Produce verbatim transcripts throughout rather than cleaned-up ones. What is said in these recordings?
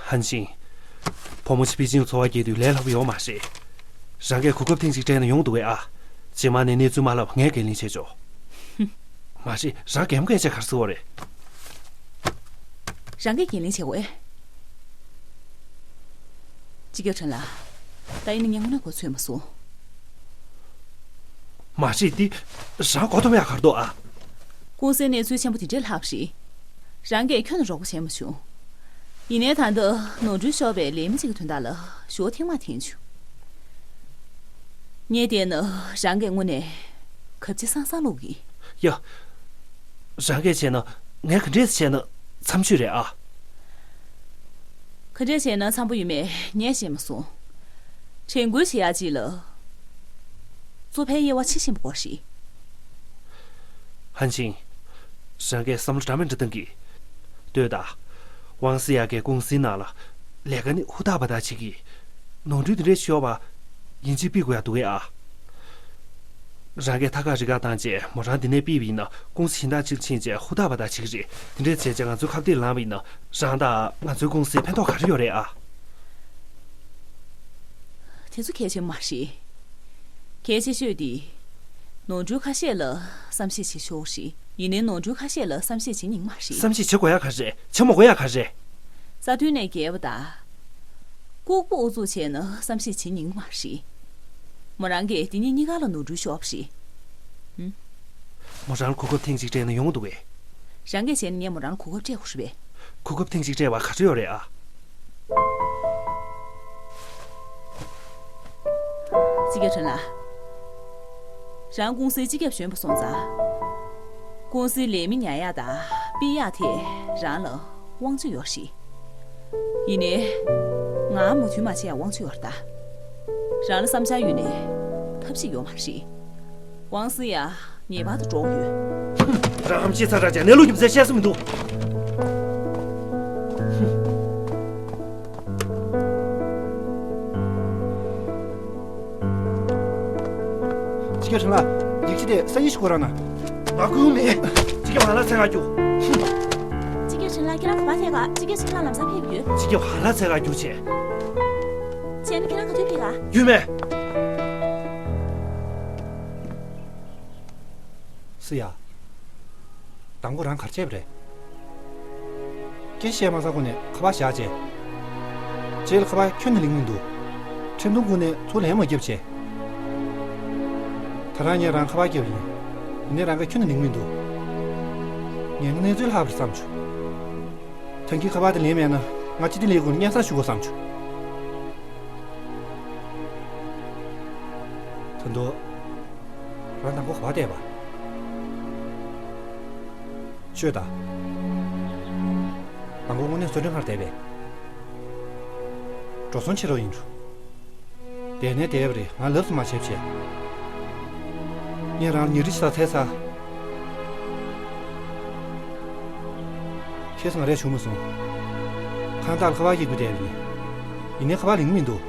ཧན་ཤིང་། བུ་མོ་ཆེ་པེ་ཅིན་འཚོ་བ་སྐྱེལ་དུས་ལས་སླ་པོ་ཡོད་མ་རེད། རང་གིས་གོ་སྐབས་ཐེངས་གཅིག་སྤྲད་ན་ཡོང་འདུག་གས་ཨ། རྗེས་མ་ནས་གནས་ཚུལ་མ་ལབ་ངས་འགན་ལེན་བྱེད་ཆོག་མ་རེད། རང་གད་མོ་བགད་བྱས་ག་རེ་ཟེར་བ་རེད། རང་གིས་འགན་ལེན་བྱེད་དགོས་ཨེ། སྤྱི་ཁྱབ་ཁྲེན་ལགས། ད་ཡིན་ན་ངས་དངོས་གནས་གོ་ཚོད་མ་སོང་། མ་རེད་དེ། རང་གོ་ཐོམ་ཡག་གར་འདུག་ཨ། ཀུང་སིའི་གནས་ཚུལ་ཆེན་པོ་དེ་འདྲའི་ལྷག་པ་རེད། རང་གིས་ཁྱོན་ནས་རོགས་པ་བྱས་མ་བྱུང་། ཡིན་ནའི་ད་ལྟ་ནོར་འཁྲུལ་ཤོར་བའི་ལས་མི་གཅིག་གི་དོན་དག་ལ་ཞུ་བ་ཐེངས་མང་འཐེན་བྱུང་། ངས་བལྟས་ན་རང་གིས་དངོས་གནས་གབ་ཆེ་སང་སང་བླུགས་ཀྱི། ཡ། རང་གིས་བྱས་ན་ངས་ག་འདྲས་བྱས་ན་འཚམ་ཤོས་རེད་ཨ། ག་འདྲས་བྱས་ན་འཚམ་པོ་ཡོད་མེད་ངས་ཤེས་མ་སོང་། དྲན་སྐུལ་བྱེད་ཡག་ཅིག་ལ། གཙོ་ཕལ་དབྱེ་བ་ཕྱེ་ཤེས་པ་དགོས་རེད། ཧན་ཤིང་། རང་གིས་བསམ་བློ་འདྲ་མི་འདྲ་བཏང་གི། ལྟོས་དང་། ཝང་སི་ཡ་གིས་ཀུང་སིའི་ནང་ལ་ལས་ཀ་ནི་ཧུར་ཐག་འབད་ཐག་བྱེད་ཀྱི། ནོར་འཁྲུལ་དེ་འདྲས་ཤོར་བ་ཡིན་གཅིག་ཕུད་དགོས་ཡག་འདུག་གས་ཨ། རང་གིས་ཐད་ཀར་རི་ཁ་བཏང་རྗེས་མོ་རང་འདི་ནས་ཕུད་པ་ཡིན་ན་ཀུང་སི་གཞན་དག་ཅིག་ཕྱིན་རྗེས་ཧུར་ཐག་འབད་ཐག་བྱེད་ཀྱི་རེད། དེ་འདྲས་བྱས་རྗེས་ང་ཚོའི་ཁ་གཏད་ལངས་པ་ཡིན་ན་རང་དང་ང་ཚོའི་ཀུང་སིའི་ཕན་ཐོགས་ག་རེ་ཡོད་རེད་ཨ། དེ་ཚོ་གལ་ཆེན་པོ་མ་རེད། གལ་ཆེ་ཤོས་དེ། ནོར་འཁྲུལ་ཁ་ཤས་ལ་བསམ་ཤེས་བྱེད་ཆོག་རེད། ཡིན་ནའི་ནོར་འཁྲུལ་ཁ་ཤས་ལ་བསམ་ཤེས་བྱེད་སྙིང་མ་རེད། བསམ་ཤེས་བྱེད་དགོས་ཡག་ག་རེ་རེད། བྱེད་མ་དགོས་ཡག་ག་རེ་རེད། རྩ་དོན་ནས་འགལ་བ་དང་། ལྐུགས་པ་ཨུ་ཚུགས་བྱས་ན་བསམ་ཤེས་བྱེད་སྙིང་མ་རེད། མོ་རང་གིས་འདི་གཉིས་གཉིས་ཀ་ལ་ནོར་འཁྲུལ་ཤོར་བ་རེད། ཧུམ། མོ་རང་ལ་གོ་སྐབས་ཐེངས་གཅིག་སྤྲད་ན་ཡོང་འདུག་གས། རང་གིས་བྱས་ན་ངས་མོ་རང་ལ་གོ་སྐབས་སྤྲད་དགོས་རེད་པས། གོ་སྐབས་ཐེངས་གཅིག་སྤྲད་པ་ག་རེ་ཡོད་རེད་ཨ། སྤྱི་ཁྱབ་ཁྲེན་ལགས། རང་ཀུང་སིའི་སྤྱི་ཁྱབ་གཞོན་པ་སོང་ཙང་། ཀུང་སིའི་ལས་མི་ཉར་ཡག་དང་ཕུད་ཡག་ཐད་རང་ལ་དབང་ཆ་ཡོད་རེད། ཡིན་ནའི། ང་མོས་མཐུན་མ་བྱེད་ཡག་དབང་ཆ་ཡོད་རེད་ད། རང་ལ་བསམ་འཆར་ཡོད་ནའི་ཐབས་ཤེས་ཡོད་མ་རེད། ཝང་སི་ཡ། ངེས་པར་དུ་འགྲོ་དགོས། རང་ཧམ་ཤེད་ཚ་དྲགས་བྱས་གནས་ལུགས་རྒྱུ་མཚན་ཤེས་ས་མི་འདུག་སྤྱི་ཁྱབ་ཁྲེན་ལགས། ཡིག་ཆ་དེ་སང་ཉིན་ཞིག་ཁོ་རང་ན། ང་སྐུལ་མེད། སྤྱི་ཁྱབ་ཧ་ལ་ཚད་ག་རྒྱུ། སྤྱི་ཁྱབ་ཁྲེན་ལགས་ཁྱེད་རང་ག་པར་ཐད་ག་སྤྱི་ཁྱབ་ཁྲེན་ལགས་ལམ་སང་ཕེབས་ཡོད། སྤྱི་ཁྱབ་ཧ་ལ་ཚད་ག་རྒྱུ་བྱས། བྱས་ན་ཁྱེད་རང་ག་དུས་ཕེབས་ག་ཡོད་མེད། སི་ཡ། དང་པོ་རང་ག་རེ་བྱས་པ་རེད། སྐད་ཆ་བཤད་མ་ཚར་གོང་ནས་ཁ་པར་བཞག་བྱས། རྗེས་ལ་ཁ་པར་ཁྱོན་ནས་ལེན་མི་འདུག་ཁྲིམས་ཐོག་ཁུར་ནས་ཚུར་ལན་མ་བརྒྱབ་བྱས། ད་རང་ངས་རང་ཁ་པར་བརྒྱབ་ཡིན། ཡིན་ནའི་རང་གིས་ཁྱོན་ནས་ལེན་མི་འདུག་ངས་གནས་ཚུལ་ལྷག་པ་རེད་བསམ་བྱུང་། ད་གིན་ཁ་པར་དེ་ལེན་མེད་ན་ང་སྤྱི་བདེ་ལས་ཁུངས་ལ་སྙན་སེང་ཞུ་དགོས་བསམ་བྱུང་། ད་དུང་། རང་དང་པོ་ག་པར་བསྡད་པ། ཤོད་དང་། དང་པོ་དངོས་གནས་བཟོ་སྐྲུན་ཁར་བསྡད་པས། འགྲོ་སོང་ཕྱིར་རོགས་ཡིན་འགྲོ། བསྡད་ནས་བསྡད་པ་རེད། ང་ལབ་སུ་མ་བྱེད་བྱས། ངས་རང་ལ་ཉེ་རིས་ཤ་ཚ་ཚ། ཁྱེད་ཚོ་ང་རས་བྱུང་མ་སོང་། ཁང་བདག་ལ་ཁ་པར་སྐྱེལ་དགོས་བསྡད་པ་ཡིན། ཡིན་ནའི་ཁ་པར་ལེན་གྱི་མི་འདུག་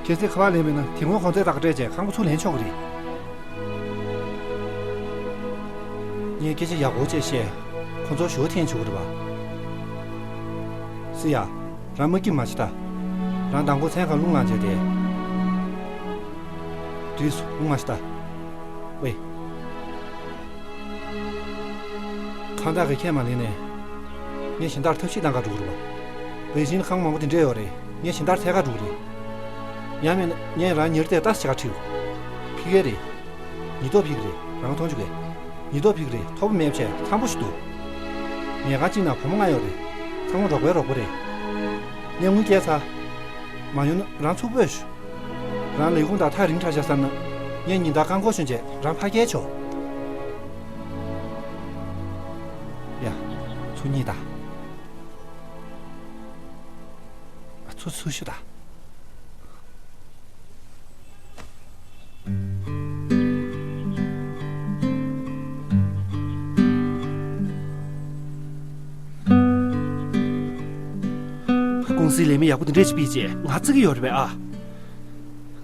གལ་སྲིད་ཁ་པར་ལེན་མེད་ན་དེ་སྔོན་གོང་ཚད་དག་སྤྲད་བྱས་ཁང་པ་ཚུར་ལེན་ཆོག་གི་རེད། ངས་སྐད་ཆ་ཡག་པོ་བྱས་བཤད། ཁོ་ཚོར་ཞུ་བ་འཐེན་ཆོག་གི་རེད་པ། སི་ཡ། རང་མ་སྐྱིད་མ་བྱེད་ད། རང་དང་པོ་མཚན་གང་རླུང་ལངས་བྱས་ཏེ། འགྲིག་སོང་། རླུང་མ་བྱེད་ད། ཝེ། ཁང་བདག་གིས་ཁས་མ་ལེན་ནས། ངས་གཞན་དག་ཐབས་ཤེས་གཏང་ག་འགྲོ་གི་རེད་པ། བེ་ཅིང་ཁང་མང་པོ་དེ་འདྲས་ཡོད་རེད། ངས་གཞན་དག་འཚོལ་ག་འགྲོ་གི་རེད། ཡང་མིན་ན་ངས་རང་ཉིན་རེ་བལྟས་ལྟ་ཞིག་ག་ཁྲིད། ཕི་གེ་རེད། ཉིས་ཐོག་ཕི་གི་རེད། རང་མཐོང་ཆུ་གེ། ཉིས་ཐོག་ཕི་གི་རེད། ཐོག་པ་མེད་བྱས་འཚམ་པོ་ཞིག་འདུག་ཉལ་ཁང་གཅིག་ནང་བུ་མོ་ལྔ་ཡོད་རེད། ཚང་མ་རོགས་པའི་རོགས་པ་རེད། ངས་དངུལ་བསྐྱལ་ཚར། མ་ཡོང་ན་རང་ཚུར་ཕུད་ཤོག་རང་ལས་ཁུངས་དང་ཐག་རིང་དྲགས་བཞག་བསམ་ན། ངས་ཉིན་ལྟར་རྐང་འཁོར་ཞོན་བྱས་རང་ཕར་བསྐྱལ་ཆོག་ཡ། ཚུར་གཉིད་ད། ཚུར་ཚུར་ཤོག་ད། ཀུང་སིའི་ལས་མི་ཡག་པོ་དེ་འདྲས་ཅིག་ཕུད་བྱས་ང་བརྩི་གི་ཡོད་རེད་པས་ཨ།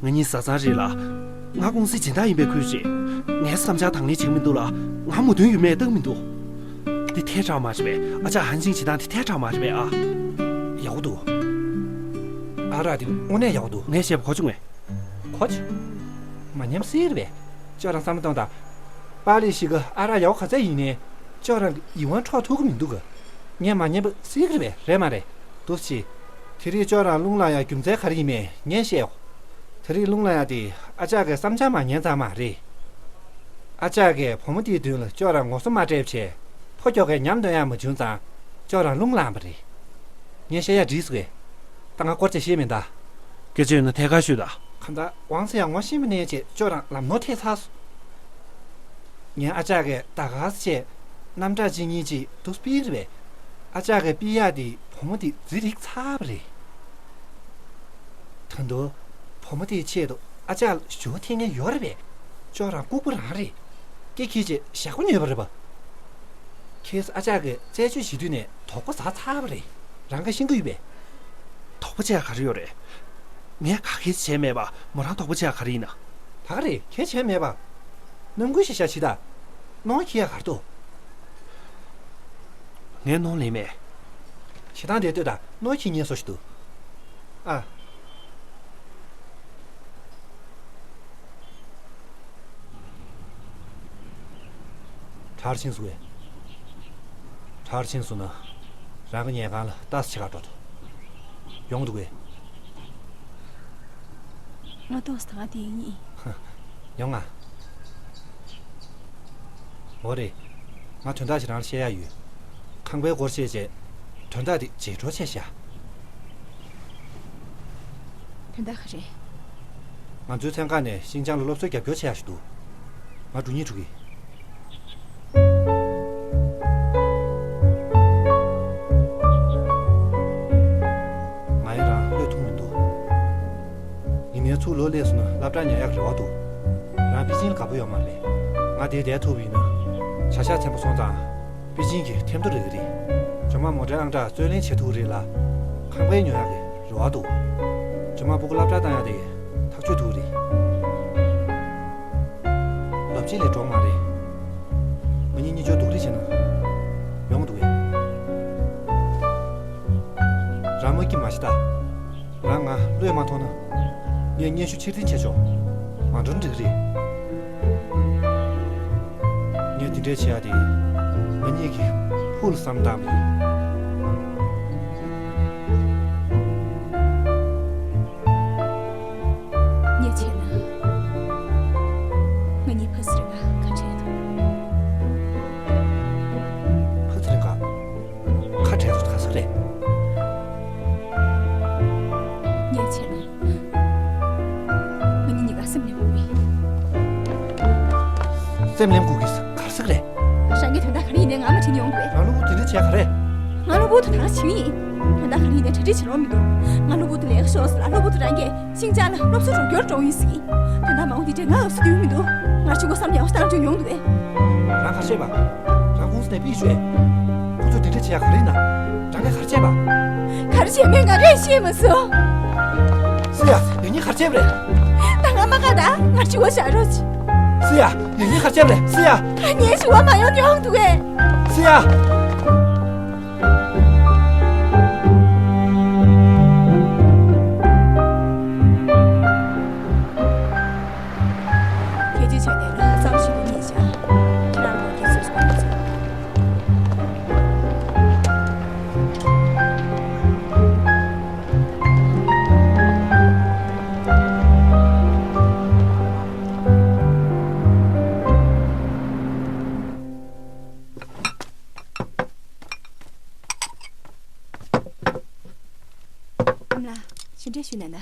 ང་གཉིས་བཟའ་ཚང་རེད་ལ། ང་ཀུང་སིའི་སྦྱིན་བདག་ཡིན་པའི་ཁུལ་རེད། ངའི་བསམ་འཆར་དང་ལེན་བྱེད་ཀྱི་མི་འདུག་ལ། ང་མོས་མཐུན་ཡོད་མེད་བལྟ་གི་མི་འདུག་འདི་ཐལ་དྲགས་མ་རེད་པས། ཨ་ཅག་ཧན་ཅིང་བྱེད་སྟངས་འདི་ཐལ་དྲགས་མ་རེད་པས་ཨ། ཡག་པོ་འདུག་ཨ་རག་དེ་དངོས་གནས་ཡག་པོ་འདུག་ངས་བཤད་པ་གོ་བྱུང་ངས། གོ་བྱུང་། མ་ཉམས་སྲིད་རེད་པས། ཁྱོད་རང་བསམ་བློ་གཏོང་དང་། པཱ་ལི་ཞིག་གི་ཨ་རག་ཡག་པོ་ག་ཚད་ཡིན་ནའི། ཁྱོད་རང་གི་ཡིད་དབང་འཕྲོག་ཐུབ་ཀྱི་མི་འདུག་གི། ངས་མ་ཉན་པ་སྲིད་ཀྱི་རེད་པས། རེད་མ་རེད། འདུག་སེ་བྱས། དེ་རིང་ཁྱོད་རང་རླུང་ལངས་ཡག་རྒྱུ་མཚན་ག་རེ་ཡིན་མིན་ངས་བཤད་ཡོད། དེ་རིང་རླུང་ལངས་ཡག་དེ་ཨ་ཅག་གི་བསམ་འཆར་མ་ཉན་ཙང་མ་རེད། ཨ་ཅག་གིས་བུ་མོ་དེའི་མདུན་ལ་ཁྱོད་རང་ངོ་སོ་མ་སྤྲད་བྱས། ཕོ་ཁྱོ་གས་ཉམས་འདོན་ཡག་མ་བྱུང་ཙང་། ཁྱོད་རང་རླུང་ལངས་པ་རེད། ངས་བཤད་ཡག་འགྲིག་སོང་ངས། ད་ང་སྐོར་ཆ་ཤེས་མིན་ད། སྐད་ཆ་ཡོད་ན་ཐད་ཀར་ཤོད་ད། གང་ལྟར་ཝང་ཚེ་ཡང་ངོ་ཤེས་མི་གནས་བྱས་ཁྱོད་རང་ལམ་ནོར་ཐེབས་ཚར་སོང་། ངས་ཨ་ཅག་གིས་ད་ག་ཟེ་བྱས། རྣམ་གྲངས་གཅིག་གཉིས་ཅིག་ཏུ་སྤེལ་རེད་པས། ཨ་ཅག་གིས་སྤེལ་ཡག་དེ་བུ་མོ་དེ་རྫི་རིག་ཚར་བ་རེད། ད་དུང་། བུ་མོ་དེའི་ཆེད་དུ་ཨ་ཅག་ལ་ཞུ་བ་འཐེན་མཁན་ཡོད་རེད་པས། ཁྱོད་རང་ལྐུགས་པ་རང་རེད། སྐེ་འཁྱེར་བྱས་ཞག་པོ་ཉོས་པ་རེད་པ། ཁྱེད་ཨ་ཅག་གིས་རྩད་གཅོད་བྱེད་དུས་ནས་དོགས་པ་ཟ་ཚར་བ་རེད། རང་གིས་ཤེས་ཀྱི་ཡོད་པས། དོགས་པ་བྱས་ག་རེ་ཡོད་རེད། ངས་ག་གེ་བྱས་མེད་པ། མོ་རང་དོགས་པ་བྱས་ག་རེ་ཡིན་ན། ད་ག་རེད། གལ་ཆེ་མེད་པ། ནམ་རྒྱུན་ཤ་ཤ་བྱེད་ད། གནོང་ཁྱི་ཡ་གར་དོ། ངས་གནོང་ལེ་མེད། ཞེ་སྡང་དེ་ལྟོས་ད། གནོང་ཁྱི་ཉེས་སོ་ཞིག་འདུག་ཨ། གྲར་ཕྱིན་སོང་བས། གྲར་ཕྱིན་སོང་ན། རང་གི་ཉལ་ཁང་ལ་ལྟ་ས་ཆེ་ག་འགྲོ་དོ། ཡོང་འདུག་གས། ང་ཏོག་ཙམ་ད་ག་དེ་ཡིན། ཡོང་ང་། འོ་རེད། ང་དོན་དག་ཅིག་རང་ལ་བཤད་ཡག་ཡོད། ཁང་པའི་སྐོར་བཤད་བྱས། དོན་དག་དེ་བརྗེད་འགྲོ་བྱས་ཤག་དོན་དག་ག་རེ། ང་ཚོའི་ཚན་ཁག་ནས་ཤིང་ཅང་ལ་སློབ་གསོའི་རྒྱབ་སྐྱོར་བྱེད་ཡག་ཞིག་འདུག་ང་འགྲོ་སྙིང་བྲོ་གི། ང་ཡང་རང་བློས་ཐུབ་མི་འདུག་ཡིན་ནའི་ཚུར་ལོག་སླེབས་སོང་ན་སློབ་གྲྭ་ཉར་ཡག་རེ་བ་འདུག་རང་པེ་ཅིན་ལ་དགའ་པོ་ཡོད་མ་རེད། ང་འདིར་བསྡད་ཐུབ་པ་ཡིན་ན། བྱ་གཞག་ཚན་པ་སོང་ཙང་། པེ་ཅིན་གྱི་ཐེམ་ཐོ་རེད་ཀྱི་རེད། ཇོ་མོ་མོ་ཊའི་ཨང་གྲངས་རྩོད་ལེན་བྱེད་ཐུབ་ཀྱི་རེད་ལ། ཁང་པ་ཉོ་ཡག་གི་རེ་བ་འདུག་ཇོ་མོ་སྤུ་གུ་སློབ་གྲྭ་བཏང་ཡག་དེ་ཐག་གཅོད་ཐུབ་ཀྱི་རེད། ལབ་བྱེད་ལས་འགྲོ་མ་རེད། ང་གཉིས་གཉིས་ཆོག་སྡུག་རུས་བྱས་ན་ཡོང་འདུག་གས། རང་མ་སྐྱིད་མ་ཤི་ད། རང་ང་བློས་མ་ཐོངས་ན། ངས་སྙན་ཞུ་ཕྱིར་འཐེན་བྱས་ཆོག་མ་འགྲོ་འགྲིག་རེད། ངས་དེ་འདྲས་བྱེད་ཡག་དེ། ང་གཉིས་ཀྱི་ཕུགས་ལ་བསམ་བཏང་བ་ཡིན། ངས་བྱས་ན། ང་གཉིས་ཕ་ཚེ་རིང་ག་ཁ་བྲལ་ཐུབ། ཕ་ཚེ་རིང་ག་ཁ་བྲལ་ཐུབ་ག་ཟེར་རེད། ངས་བྱས་ན། ང་གཉིས་གཉིས་ཀ་སེམས་ནས་སྒུག་གི། སེམས་ནས་སྒུག་གི་ག་ཟེར་རེད། རང་གིས་དོན་དག་ག་རེ་ཡིན་ནའི་ང་མ་དྲིས་ནས་ཡོང་དགོས། རང་གློ་བུར་དུ་དེ་འདྲ་བྱས་ག་རེ། ང་གློ་བུར་དུ་ད་ག་བྱེད་ཀྱི་ཡིན། དོན་དག་ག་རེ་ཡིན་ནའི་གྲ་སྒྲིག་བྱེད་རོགས་མི་འདུག་ང་གློ་བུར་དུ་ལས་ཀ་ཤོར་སོང་ལ་གློ་བུར་དུ་རང་གིས་ཤིང་ཅང་ལ་སློབ་གསོ་རོགས་སྐྱོར་འགྲོ་ཡིན་ཟེར་གྱི། དོན་དག་མ་འོངས་དེ་འདྲས་ང་འུབ་སུ་དུས་མི་འདུག་ང་གཅིག་པོ་བསམ་ཡག་བཏང་འགྲོ་ཡོང་འདུག་གས། རང་ག་རེ་བྱས་པ། རང་ཁོང་ཚོ་ནས་ཕུད་ཤོད། ཁོ་ཚོས་དེ་འདྲ་བྱེད་ཡག་ག་རེ་ཡིན་ན། རང་གིས་ག་རེ་བྱས་པ། ག་རེ་བྱས་མིན་ང་རས་ཤེས་མ་སོང་། སི་ཡ། ཡང་སྙིང་ག་རེ་བྱས་པ་རེད། ད་ང་མ་དགའ་ད། ང་གཅིག་པོ་བཞག་རོགས་གྱིས། སི་ཡ། ཡང་སྙིང་ག་རེ་བྱས་པ་རེད། སི་ཡ། ད་ངའི་གཅིག་པོ་མ་ཡོང་ཡོང་འདུག་གས། སི་ཡ། ཁྱེད་ཀྱི་ཆ་ནས་ལ་གཙང་ཞིག་ཏུ་རྙེད་བྱ། ཁྱེད་རང་གི་ཚོད་སྐོང་ཚོད། ཨ་མ་ལགས། ཞུ་འདྲ་ཞུས་ན་ན།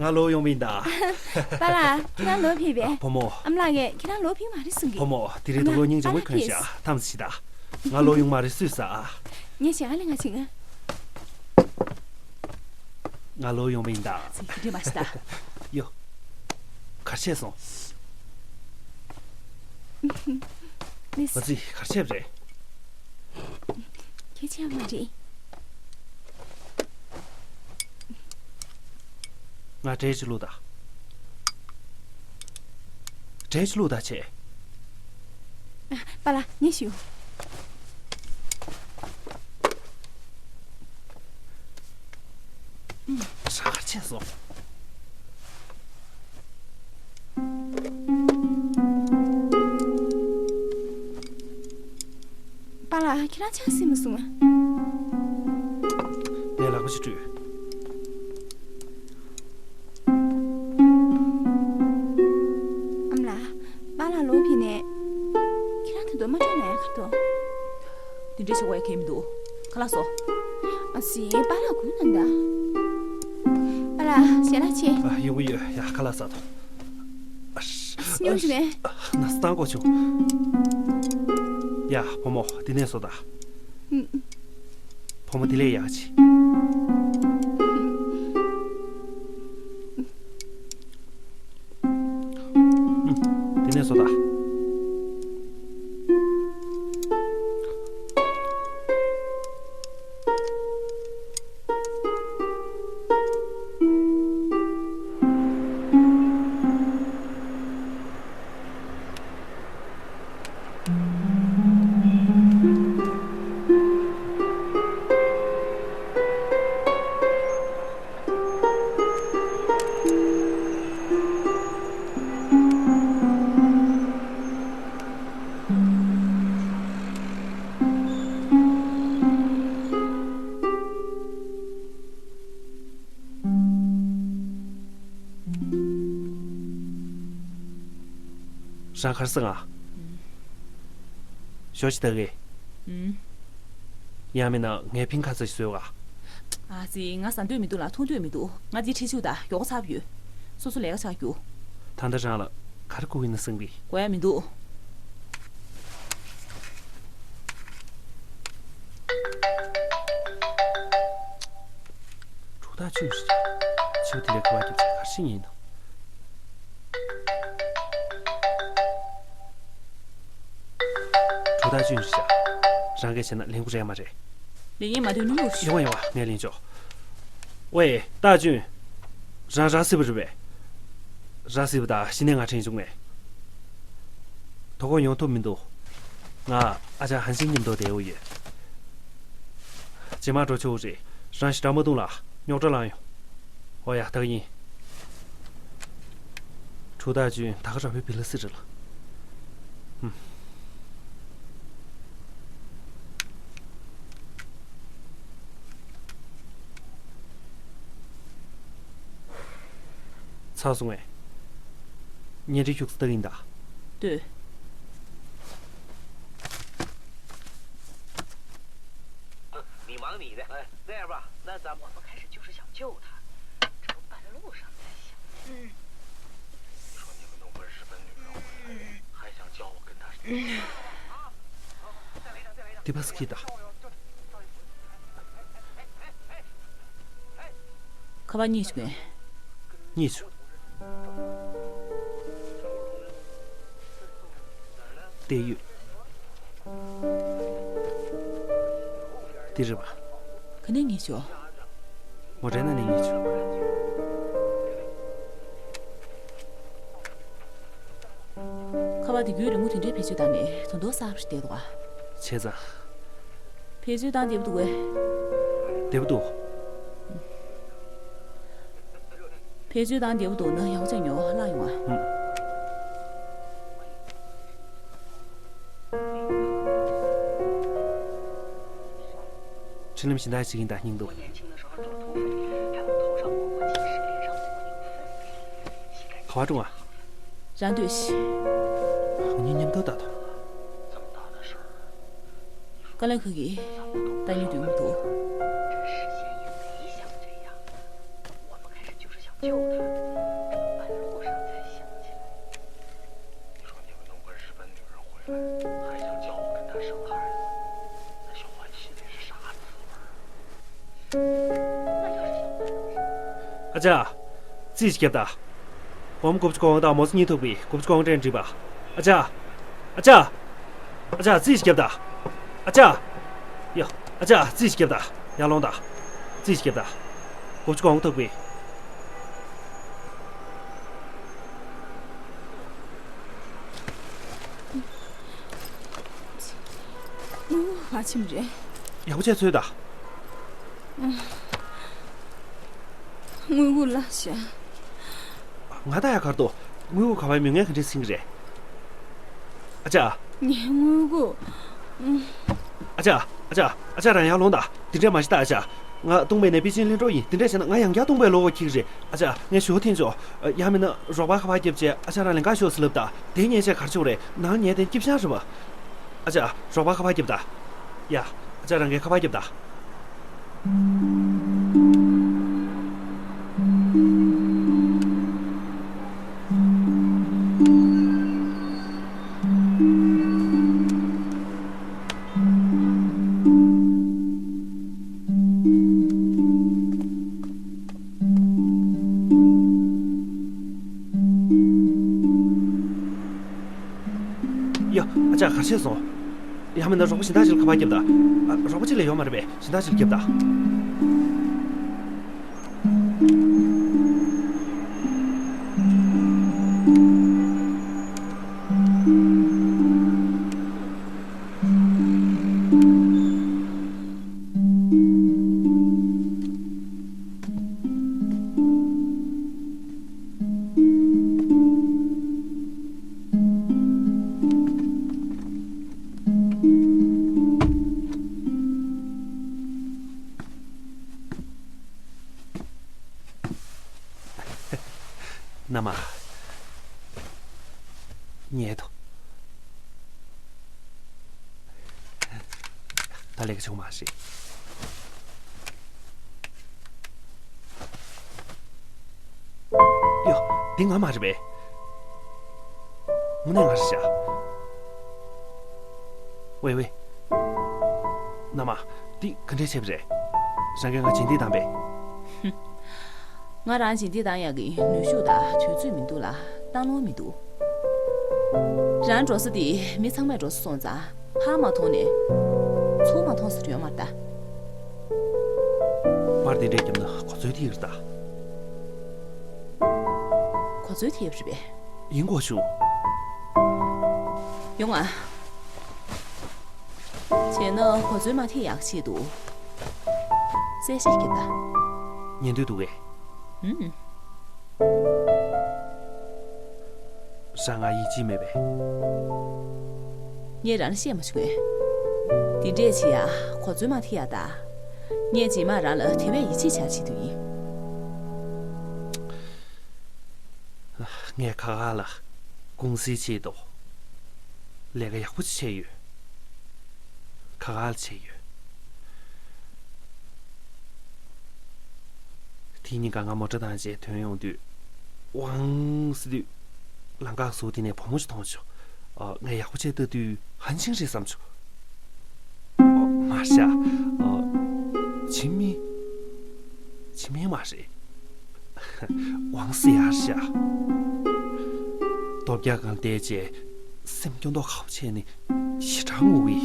ང་ལོག་ཡོང་བ་ཡིན་ད། པཱ་ལགས། ཁྱེད་རང་ལོག་ཕེབས་པས། བུ་མོ། ཨ་མ་ལགས་ངས་ཁྱེད་རང་ལོག་ཕེབས་མ་རེད་གསུང་གི། བུ་མོ། དེ་རིང་ད་ལོ་སྙིང་རྗེ་མོ་གྱོན་ཤག་ཐམས་ཅད་ད། ང་ལོག་ཡོང་མ་རེད་སུས་ཟ། ངས་ཞེ་ང་ལས་ང་ཅིག་ང་། ང་ལོག་ཡོང་བ་ཡིན་ད། ཙི་དེ་འདྲས་མ་ཤི་ད། ཡོ། གར་ཆད་སོང་། མི་ཙི་གར་ཆད་རེད། ཁྱེད་ཆད་མ་རེད། ང་འབྲས་ཅིག་བླུགས་དང་། འབྲས་ཅིག་བླུགས་དང་བྱས། པཱ་ལགས་ཉན་ཞུ། ཆད་སོང་། པཱ་ལགས། ཁྱེད་རང་ཆང་ཟིན་མ་སོང་ཨ། ངས་ལག་པ་ཞིག་བཀྲུས། ཨ་མ་ལགས། པཱ་ལགས་ལོག་ཕེབས་ནས། ཁྱེད་རང་ད་དུང་མ་སྤྲོ་ན་ཡག་ག་འདུག་དེ་འདྲ་བྱེད་དགོས་ཡ་གང་ཡང་མི་འདུག་ཁ་ལག་བཟོ། ཨ་ཙི། པཱ་ལགས་སྒུག་གནང་དང་། པཱ་ལགས་ཞལ་ལག་མཆོད། ཨ། ཡོང་གི་ཡོད། ཡ། ཁ་ལག་ཟ་དང་། ཨ་ཤ། སྙུང་བྱུང་ངས། ཨ། ན་ཚ་བཏང་དགོས་བྱུང་། ཡ། བུ་མོ། འདི་ནས་བཟོ་དང་། ཨུམ། བུ་མོ། འདི་ལས་ཡག་ག་བྱེད། ཨུམ། འདི་ནས་བཟོ་དང་། རང་ག་རེ་ཟེར་ང་། ཞོ་ཅིག་ལྟ་གི། ཨུམ། ཡང་མིན་ན་ངས་ཕིང་ཁ་ཚ་ཞིག་བཟོས་ག། ཨ་ཙི། ང་ཟ་འདོད་མི་འདུག་ལ་འཐུང་འདོད་མི་འདུག་ང་འདི་འཕྲུལ་ཆས་དང་མགྱོགས་པོ་ཚ་པོ་ཡོད། སོ་སོ་ལས་ཀ་བྱ་རྒྱུ། ད་ལྟ་རང་ལ་ག་རེ་དགོས་ཡིན་ན་གསུང་གི། དགོས་ཡ་མི་འདུག་གྲུ་ཐག་ཆོད་ཤག་ཆུ་དེ་ལས་ཁ་བ་རྒྱབ་ཚེ་གར་ཤི་ཡིན་ནམ། གྲུ་ཐག་ཆོད་ཤག་རང་གིས་བྱས་ན་ལེན་དགོས་རེད་མ་རེད། ལེན་ཡིན་མ་འདོད་ནུ་ཡོད་ཤི། ཡོང་བ་ཡོང་བ། ངས་ལེན་ཆོག་ཝེ། ཏཱ་ཅུན། རང་རང་སྲིད་པ་རེད་པས། རང་སྲིད་པ་ད་གཞི་ནས་ང་དྲན་བྱུང་ངས། དོ་དགོང་ཡོང་ཐུབ་མི་འདུག་ང་ཨ་ཅག་ཧན་ཤིང་མཉམ་དུ་བསྡད་ཡོད། རྗེས་མ་འགྲོ་ཆོག་རེད། རང་ཞེ་དྲག་མ་གཏོང་ལ་རྙོག་དྲ་ལངས་ཡོང་། ཨོ་ཡ། ད་ག་ཡིན། ཁྲུ་ཏཱ་ཅུན་ད་ག་རང་བའི་བི་ལ་སི་རེད་ལ། ཧུམ། ཚར་སོང་ངས། བརྙན་འཕྲིན་ཤུགས་སུ་བཏང་ཡིན་ད། ལྟོས། 你忙你的，哎，那样吧，那咱们我们开始就是想救他，这不半路上才想。嗯。你说你们弄个日本女人回来，还想叫我跟她？嗯。 དེ་པ་སི་ཁི་ད། ཁ་པར་གཉིས་བྱུང་ངས། གཉིས་བྱུང་། དེ་ཡོད། དེ་རེད་པ། ག་ནས་གཉིས་བྱུང་། མོ་ཊའི་ནང་ནས་གཉིས་བྱུང་། ཁ་པར་དེ་རྒྱུན་རིང་མོ་དེ་འདྲའི་བེད་སྤྱོད་བཏང་ནས་དོན་དག་གསར་པ་ཞིག་བལྟས་འདུག་ག་བྱས་ཙང་། བེད་སྤྱོད་བཏང་བདེ་པོ་འདུག་གས། བདེ་པོ་འདུག་བེད་སྤྱོད་བཏང་བདེ་པོ་འདུག་ན་ཡག་པོ་བྱས་ཉོ་བརླག་ཡོང་ཨ། ཧུམ། འཕྲིན་ལམ་གཞན་དག་ཞིག་ཡིན་དང་སྙིང་སྡུག་ག་བ་དྲུང་ཨ། རང་འདོད་ཤི། ང་གཉིས་མཉམ་དུ་ལྟ་དང་། དཀའ་ལས་ཁག་གི། ལྟ་སྙིང་འདོད་མི་འདུག་ཨ་ཅག་རྩིས་ཤིག་རྒྱབ་ད། སྒོར་མོ་དགུ་བཅུ་གོ་དགུ་དང་མོ་སི་ཉིས་ཐུག་པའི་དགུ་བཅུ་གོ་དགུ་སྤྲད་འགྲིག་པ། ཨ་ཅག་ཨ་ཅག་ཨ་ཅག་རྩིས་ཤིག་རྒྱབ་ད། ཨ་ཅག་ཡ། ཨ་ཅག་རྩིས་ཤིག་རྒྱབ་ད། ཡར་ལོངས་ད། རྩིས་ཤིག་རྒྱབ་ད། དགུ་བཅུ་གོ་དགུ་ཐུག་པའི། ཨུ། ང་ཕྱིན་རེད། ཡག་པོ་བྱས་ཚོད་ད། དངུལ་ཁུག་ལ་བཞག་ང་ད་ཡ་གར་དུ། དངུལ་ཁུག་ག་པར་མི་ངན་ག་འདྲས་ཟིན་གི་རེད། ཨ་ཅག་ངའི་དངུལ་ཁུག་ཨ་ཅག་ཨ་ཅག་ཨ་ཅག་རང་ཡར་ལོངས་དང་། དེ་འདྲས་མ་བྱེད་ད་ཨ་ཅག་ང་ལྟུང་བས་ནས་པེ་ཅིན་ལྷན་གྲོགས་ཡིན། དེ་འདྲས་བྱས་ན་ང་ཡང་བསྐྱར་ལྟུང་བའི་བློ་ཁོག་འཁྱེར་གི་རེད། ཨ་ཅག་ངས་ཞོ་འཐེན་ཆོག་ཡང་མིན་ན་རོགས་པ་ཁ་པར་རྒྱབ་བྱས་ཨ་ཅག་རང་ལེན་ག་ཤོག་ཟེར་ལབ་ད། དེ་ཉེས་ཆད་གར་ཆོག་རེད། ནང་ཉལ་དེ་སྐྱིབ་ཤང་རེད་པ། ཨ་ཅག་རོགས་པ་ཁ་པར་རྒྱབ་ད། ཡ། ཨ་ཅག་རང་གིས་ཁ་པར་རྒྱབ་ད། ཡ། ཨ་ཅག་ག་བྱས་སོང་། ཡང་མིན་ན་རོགས་པ་གཞན་དག་ཅིག་ལ་ཁ་པར་རྒྱབ་ད། ཨ། རོགས་པ་གཅིག་ལས་ཡོད་མ་རེད་པས། གཞན་དག་ཅིག་ལ་རྒྱབ་ད། མནའ་མ། ཉལ་དོ། ད་ལས་ཀ་བྱུང་མ་རེད། ཡོ། འདི་ང་མ་རེད་པས། དངོས་གནས་ང་རེད་ཤག་ཝེ་ཝེ། མནའ་མ། འདི་ག་འདྲས་བྱས་པ་རེད། རང་གིས་ང་སྦྱིན་འདེད་བཏང་པས། ང་རང་སྦྱིན་འདེད་བཏང་ཡག་གི་ནུས་ཤུགས་དང་དུས་ཚོད་མི་འདུག་ལ་སྟངས་སློང་མི་འདུག་རང་འགྲོ་ས་དེ་མི་ཚང་མས་འགྲོ་ས་སོང་ཙང་ཕར་མ་མཐོང་ནས་ཚུར་མ་མཐོང་ས་ཡོད་མ་རེད་ད། པར་དེ་འདྲས་བརྒྱབ་ན་གོ་ཚོད་ཐེབས་རེད་ད། གོ་ཚོད་ཐེབས་རེད་པས། ཡིན་དགོས་བྱུང་། ཡོང་ང་། བྱས་ན་གོ་ཚོད་མ་ཐེབས་ཡག་ཆེད་དུ། གསལ་བཤད་རྒྱབ་ད། ཉན་འདོད་འདུག་གས། ཨུམ། རང་ང་ཡིད་ཆེས་མེད་པས། ངས་རང་ལ་བཤད་མ་བྱུང་ངས། དེ་འདྲས་བྱེད་ཡ་གོ་ཚོད་མ་ཐེབས་ཡ་ད། ངས་རྗེས་མ་རང་ལ་དེ་བས་ཡིད་ཆེས་བྱ་ཆེད་དུ་ཡིན། ངས་ཁ་ཁ་ལ་ཀུང་སིའི་ཆེད་དུ་ལས་ཀ་ཡག་པོ་ཅིག་བྱས་ཡོད། ཁ་ཁ་ལ་བྱས་ཡོད། དེ་ཉིན་ཀ་ང་མོ་ཊ་བཏང་བྱས་ཐོན་ཡོང་དུས། ཝང་ཟེར་དུས། ལམ་ཁ་ཟུར་དེ་ནས་བུ་མོ་ཞིག་མཐོང་བྱུང་། ཨ། ངས་ཡག་པོ་བྱས་ལྟ་དུས་ཧན་ཆིང་རེད་བསམ་བྱུང་། ཨོ། མ་རེད་ཤག་ཨོ། ཆི་མིན། ཆི་མིན་མ་རེད། ཝང་སི་ཡར་ཤག་ལྟོ་བརྒྱག་སྒང་བལྟས་བྱས་སེམས་སྐྱོ་མདོག་ཁ་པོ་བྱས་ནས་ཞེ་དྲག་ངུ་གི།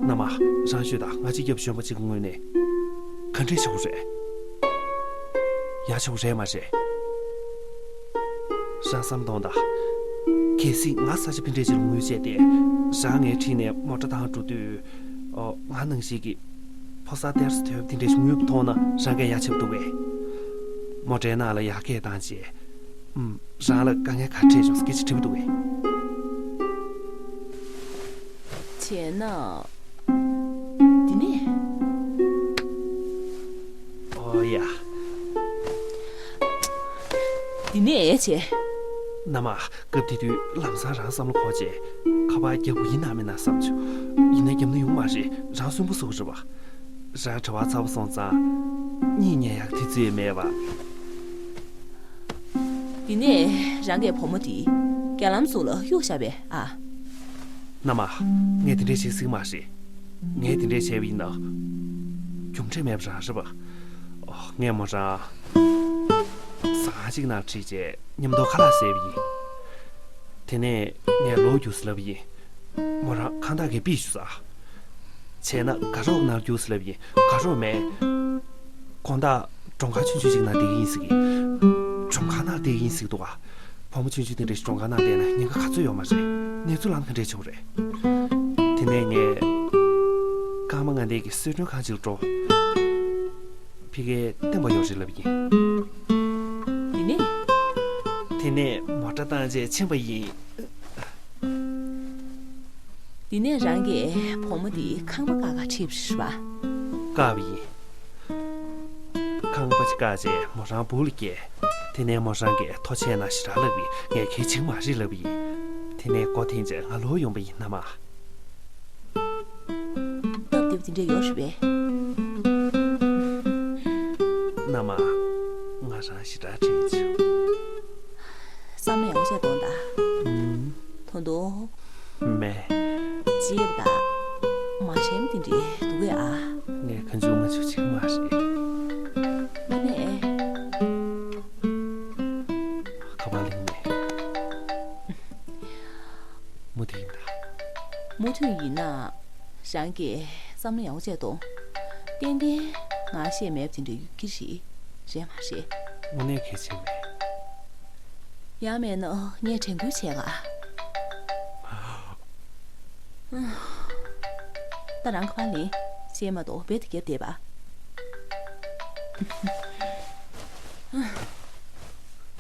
མནའ་མ། རང་ཤོད་དང་། ང་གཅིག་རྒྱབ་གཞོན་པ་གཅིག་གི་ངོས་ནས་ག་འདྲས་བྱེད་དགོས་རེད། ཡག་བྱེད་དགོས་རེད་མ་རེད། རང་བསམ་གཏོང་དང་། གལ་སྲིད་ང་ས་ཆ་ཕི་འདྲས་ཅིག་ལ་ངུས་བྱས་ཏེ། རང་ངའི་འཁྲིས་ནས་མོ་ཊ་བཏང་འགྲོ་དུས། ཨོ། ང་ནང་བཞིན་གྱི་ཕོ་གསར་གཏེར་སུ་ཐོན་དེ་འདྲས་ཤིག་ངུས་པ་མཐོང་ན་རང་གིས་ཡ་བྱེད་འདུག་གས། མོ་ཊའི་ནང་ལ་ཡར་སྐད་བཏང་བྱས། ཨུམ། རང་ལ་དཀའ་ངལ་ག་འཕྲད་བྱུང་སྐད་ཆ་དྲིས་པ་འདུག་གས། བྱས་ན། འདི་ནས། ཨོ་ཡ། འདི་ནས་བྱས། མནའ་མ། སྐབས་དེ་དུས་ལམ་སང་རང་བསམ་བློ་འཁོར་བྱས། ཁ་པར་རྒྱག་དགོས་ཡིན་ན་མིན་ན་བསམ་བྱུང་། ཡིན་ན་རྒྱབ་ན་ཡོང་མ་རེད། རང་སུན་པོ་བཟོ་གི་རེད་པ། རང་གྲྭ་པ་ཚ་པོ་སོང་ཙང་། གཉིད་ཉལ་ཡག་དུས་ཚོད་མེད་པ། འདི་ནས་རང་གི་བུ་མོ་དེ་རྒྱ་ལམ་ཟུར་ལ་གཡུགས་བཞག་པས་ཨ། མནའ་མ། ངས་དེ་འདྲས་བྱེད་སྲིད་མ་རེད། ངས་དེ་འདྲས་བྱས་པ་ཡིན་ན། རྒྱུ་འབྲས་མེད་པ་རང་རེད་པ། ཨོ། ངས་མོ་རང་ཟ་ཁང་གཅིག་ནང་ཁྲིད་བྱས་མཉམ་དུ་ཁ་ལག་བཟས་པ་ཡིན། དེ་ནས་ངས་ལོག་རྒྱུགས་ལབ་ཡིན། མོ་རང་ཁང་བདག་གིས་པི་ཞུ་ས། བྱས་ན་དགའ་རོགས་ནང་རྒྱུགས་ལབ་ཡིན། དགའ་རོགས་མེད། དགོང་དག་མགྲོན་ཁང་ཆུང་ཆུང་ཅིག་ནང་བསྡད་ཀྱི་ཡིན་ཟེར་གི། མགྲོན་ཁང་ནང་བསྡད་ཀྱི་ཡིན་ཟེར་གི་འདུག་ག་བུ་མོ་ཆུང་ཆུང་དེ་འདྲ་ཞིག་མགྲོན་ཁང་ནང་བསྡད་ན་ཉེན་ཁ་ག་ཚོད་ཡོད་མ་རེད། གནས་ཚུལ་ལངས་ན་ག་འདྲས་བྱུང་རེད། དེ་ནས་ངས་ཀརྨ་མངའ་ལྡན་གྱི་གསོལ་མགྲོན་ཁང་ཅིག་ལ་འགྲོ། ཕ་གིར་བསྟན་པ་ཡོད་རེད་ལབ་ཡིན། དེ་ནས་མོ་ཊ་བཏང་རྗེས་ཕྱིན་པ་ཡིན། འདི་ནས་རང་གིས་བུ་མོ་འདི་ཁང་པ་བཀག་ག་ཁྲིད་པ་རེད་པ། བཀག་པ་ཡིན། ཁང་པ་ཅིག་བཀག་རྗེས་མོ་རང་སྦུག་ལ་བསྐྱལ། དེ་ནས་མོ་རང་གིས་ཐུགས་རྗེ་ཆེ་གནང་ཞེ་དྲག་ལབ་པས་ངས་གལ་ཆེན་པོ་མ་རེད་ལབ་པ་ཡིན། དེ་ནས་སྒོ་འཐེན་རྗེས་ང་ལོག་ཡོང་པ་ཡིན། མནའ་མ། སྟབས་བདེ་པོ་དེ་འདྲ་ཡོད་རེད་པས། མནའ་མ། ང་རང་ཞེ་དྲག་དྲན་བྱུང་། བསམ་བློ་ཡག་པོ་བྱས་གཏོང་དང་། ཨུམ། ད་དུང་། མེད། བརྗེད་པ་དང་། མ་དྲན་པ་དེ་འདྲའི་འདུག་གས་ཨ། ངས་གང་བྱུང་མ་བྱུང་བྱེད་ཀྱི་མ་རེད། དངོས་གནས། ཁ་པར་ལེན་ནས། མུ་མཐུད་ཡིན་ད། མུ་མཐུད་ཡིན་ན། རང་གིས་བསམ་བློ་ཡག་པོ་བྱས་གཏོང་། ཏན་ཏན་ང་ཤེས་མེད་པ་དེ་འདྲ་ཡོད་ཀྱི་རེད། རེད་མ་རེད། དངོས་གནས་གལ་ཆེན་མེད། ཡང་མེད་ན་ངས་དྲན་སྐུལ་བྱས་ག། ད་རང་ཁ་པར་ལེན། ཤེས་མ་གཏོགས་རྦད་དེ་རྒྱབ་བསྡད་པ།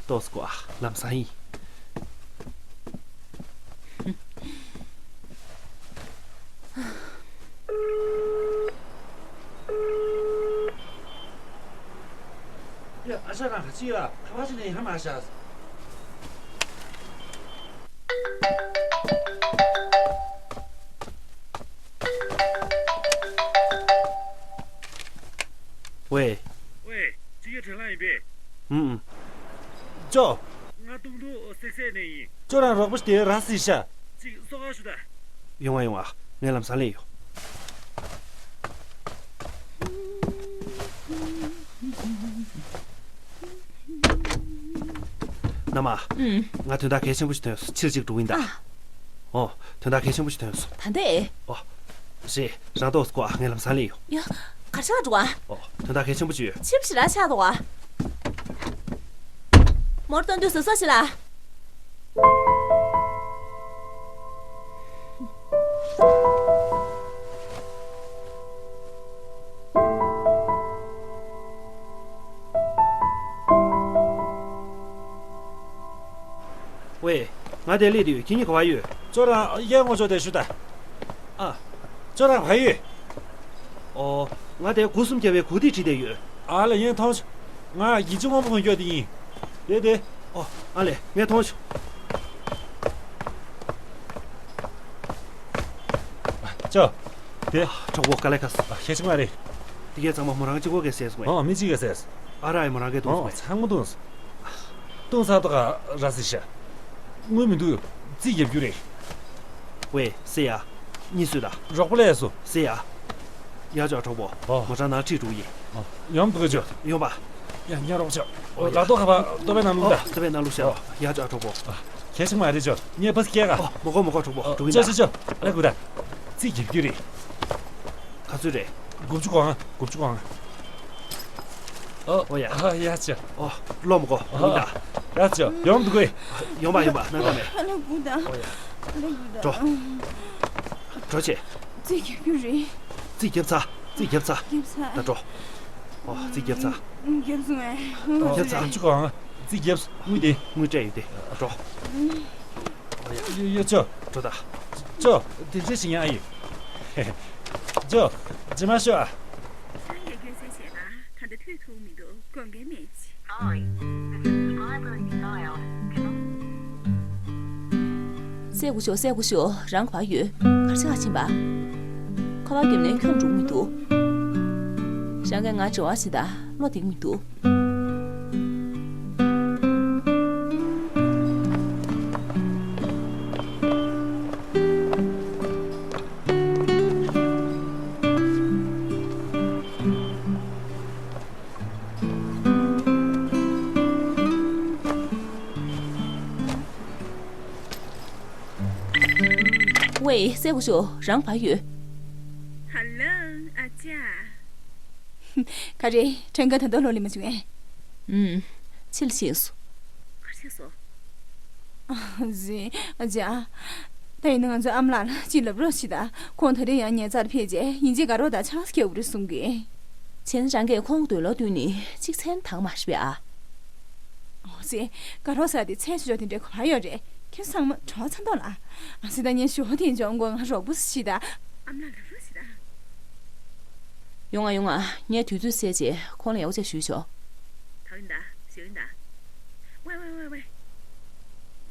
ཏོག་ཙམ་ལམ་སང་ཡིན། ཡ། ཨ་ཤ་རང་ག་ཅི་ཡ། ཁ་པར་ཅིག་ནས་ཡང་མ་ཤ། ཝེ། ཝེ། ཅི་ཡ་དྲན་ལ་ཡིན་པས། ཧུམ། ཅོ། ང་ཏུང་ཏུང་སེག་སེག་ནས་ཡིན། ཅོ་རང་རོགས་པ་ཞིག་དེ་ར་སི་ཤ། ཅིག་གསོ་ག་ཞུ་ད། ཡོང་བ་ཡོང་བ། ངས་ལམ་སང་ལེན་ཡོང་། མནའ་མ། ཨུམ། ང་དོན་དག་གལ་ཆེན་པོ་ཞིག་ཐོན་སོང་། ཕྱིར་གཅིག་འགྲོ་གི་ཡིན་ད། ཨ། ཨོ། དོན་དག་གལ་ཆེན་པོ་ཞིག་ཐོན་སོང་། ད་ལྟ་ཨེ། ཨོ། རེད། རང་ཏོག་ཙམ་སྒུག་ཨ། ངས་ལམ་སང་ལེན་ཡོང་། ཡ། གར་ཆག་འགྲོ་ཨ། ཨོ། དོན་དག་གལ་ཆེན་པོ་ཅིག་ཡོད། ཕྱིར་ཞེ་དྲག་ཆག་འདུག་ཨ། མོར་སྟོན་དུས་བཟོད་ས་ཞིག་ལ། ཝེ། ང་དེ་སླེབས་དུས་ཁྱེད་གཉིས་ག་པར་ཡོད། ཅོ་རང་གཡས་ངོ་ཅོག་དེ་ཞུ་ད། ཨ། ཅོ་རང་ག་པར་ཡོད། ཨོ། ང་དེ་སྒོ་གསུམ་རྒྱབ་པའི་སྒོ་དེའི་འཁྲིས་དེར་ཡོད། ཨ་ལེ། ངས་མཐོང་བྱུང་། ང་ཡིད་ཆེས་དབང་པོ་ངོས་སྐྱོ་དེ་ཡིན། དེ་དེ། ཨོ། ཨ་ལེ། ངས་མཐོང་བྱུང་། ཅོ། དེ། གྲོགས་པོ་དཀའ་ལས་ཁག་སོང་། ཨ། ཁྱད་ཆོས་མ་རེད། དེ་གས་ཚང་མ་མོ་རང་གཅིག་པོ་གས་བཟས་སོང་ངས། ཨོ། མི་གཅིག་གས་བཟས། ཨ་རག་ཡང་མོ་རང་གས་བཏུངས་སོང་ངས། ཨོ། ཚང་མ་བཏུངས་སོང་། བཏུངས་ཚར་ཏོ་ག་ར་སི་ཤ། དངུལ་མི་འདུག་རྩིས་རྒྱབ་རྒྱུ་རེད། ཝེ། སེ་ཡ། གཉིད་སོས་ད། རོགས་པ་སླེབས་སོང་། སེ་ཡ། ཡ་ཅོ་གྲོགས་པོ། ཨོ། མོ་རང་ནང་ཁྲིད་འགྲོ་གི་ཡིན། ཨོ། ཡོང་འདུག་ག་ཅོ། ཡོང་པ། ཡ། ཉ་རོགས་ཅོ། ཨོ། ལག་ཐོག་ཁ་པར་ལྟོ་ཕད་ནང་བླུགས་ད། ཨོ། ལྟོ་ཕད་ནང་བླུགས་ཤག་ཨོ། ཡ་ཅོ་གྲོགས་པོ། ཨོ། གལ་ཆེན་མ་རེད་ཅོ། ངས་ཕར་སྐྱེལ་ག་ཨོ། མ་དགོས་མ་དགོས། གྲོགས་པོ། ཨོ། འགྲོ་གི་ཅོ་ཡིན་ད། ཅོ་ཅོ་ཅོ། ཨ་ལེ་གུ་ད། རྩིས་རྒྱབ་རྒྱུ་རེད། ག་ཚོད་རེད། དགུ་བཅུ་གོ་ལྔ། དགུ་བཅུ་གོ་ལྔ། ཨོ། ཨོ་ཡ། ཨ་ཡ་ཅོ། ཨོ། ལོ་མ་གོ་ཨོ། ཡིན་ད། ཡ་ཅོ། ཡོང་འདུག་གས། ཡོང་པ་ཡོང་པ། ན་ད་མེད། ཨ་ལེ་གུ་ད། ཨོ་ཡ། ཨ་ལེ་གུ་ད། འགྲོ། འགྲོ་བྱེད། རྩིས་རྒྱབ་རྒྱུ་རེད། རྩིས་རྒྱབ་ཚར། རྩིས་རྒྱབ་ཚར། རྒྱབ་ཚར། ད་འགྲོ། ཨོ། རྩིས་རྒྱབ་ཚར། རྒྱབ་སོང་ངས། ཨོ། རྒྱབ་ཚར། དགུ་བཅུ་གོ་ལྔ། རྩིས་རྒྱབ། དངུལ་དེ། དངུལ་སྤྲད་ཡོད་དེ། འགྲོ། ཡ་ཡ་ཅོ། འགྲོ་ད། ཅོ། དེ་འདྲ་ཞིག་ཡང་ཨ་ཡོད། ཅོ། རྗེས་མ་ཤོད་ཨ། སང་ཉིན་སྐད་ཆ་བཤད་ན་ད་ལྟ་ཐུག་ཐུབ་མི་འདུག་དགོངས་འགལ་མེད་ཅིག Sorry, the subscriber is dialed cannot. སེ་གོ་ཤོ། སེ་གོ་ཤོ། རང་ག་པར་ཡོད། གར་ཆག་ཕྱིན་པ། ཁ་པར་རྒྱབ་ནས་ཁྱོད་འགྲོ་མི་འདུག་རང་གིས་ང་འབྲེལ་བ་བྱེད་ད་བློ་གཏད་མི་འདུག་ཝེ། སེ་གོ་ཤོ། རང་ག་པར་ཡོད། ཧ་ལོ། ཨ་ཅག་ག་རེ། ཁྲེང་ཀ་ད་དུང་ལོག་སླེབས་མ་བྱུང་ངས། ཨུམ། ཕྱི་ལ་ཕྱིན་སོང་། ག་རེ་བྱས་སོང་། ཨ་ཙི། ཨ་ཅག་ད་ཡིན་ན་ང་ཚོའི་ཨ་མ་ལགས་ལ་ཅིག་ལབ་རོགས་བྱེད་དང་། ཁོང་ད་རེས་ཡང་ཉེ་སར་ཕེབས་རྗེས་ཡིན་གཅིག་དགའ་རོགས་དང་ཆང་ས་ཁྱེར་དགོས་རེད་གསུང་གི། བྱས་ན་རང་གིས་ཁོང་གི་འདོད་བློ་བསྟུན་ནས་གཅིག་མཚན་དང་མ་ཤི་བས་ཨ། ཨོ། ཟེ། དགའ་རོགས་ཟེར་དེ་མཚན་ཆུ་ཆོག་དེ་འདྲའི་གོ་བ་ཡོད་རེད། ཁྱོད་ཚང་མ་གྲོགས་ཚ་མདོག་ལ། ཨ་སི་ད་ཉན་ཞོ་དེ་འཇོག་མགོ་ང་རོགས་པོ་ཞིག་ད། ཨ་མ་ལ་རོགས་ཞིག་ད། ཡོང་ང་ཡོང་ང་། ངས་དུས་ཚོད་བསལ་རྗེས་ཁོང་ལ་ཡག་པོ་བྱས་ཞུས་ཆོག་ད་ཡིན་ད། ཞོ་ཡིན་ད། ཝེ་ཝེ་ཝེ་ཝེ།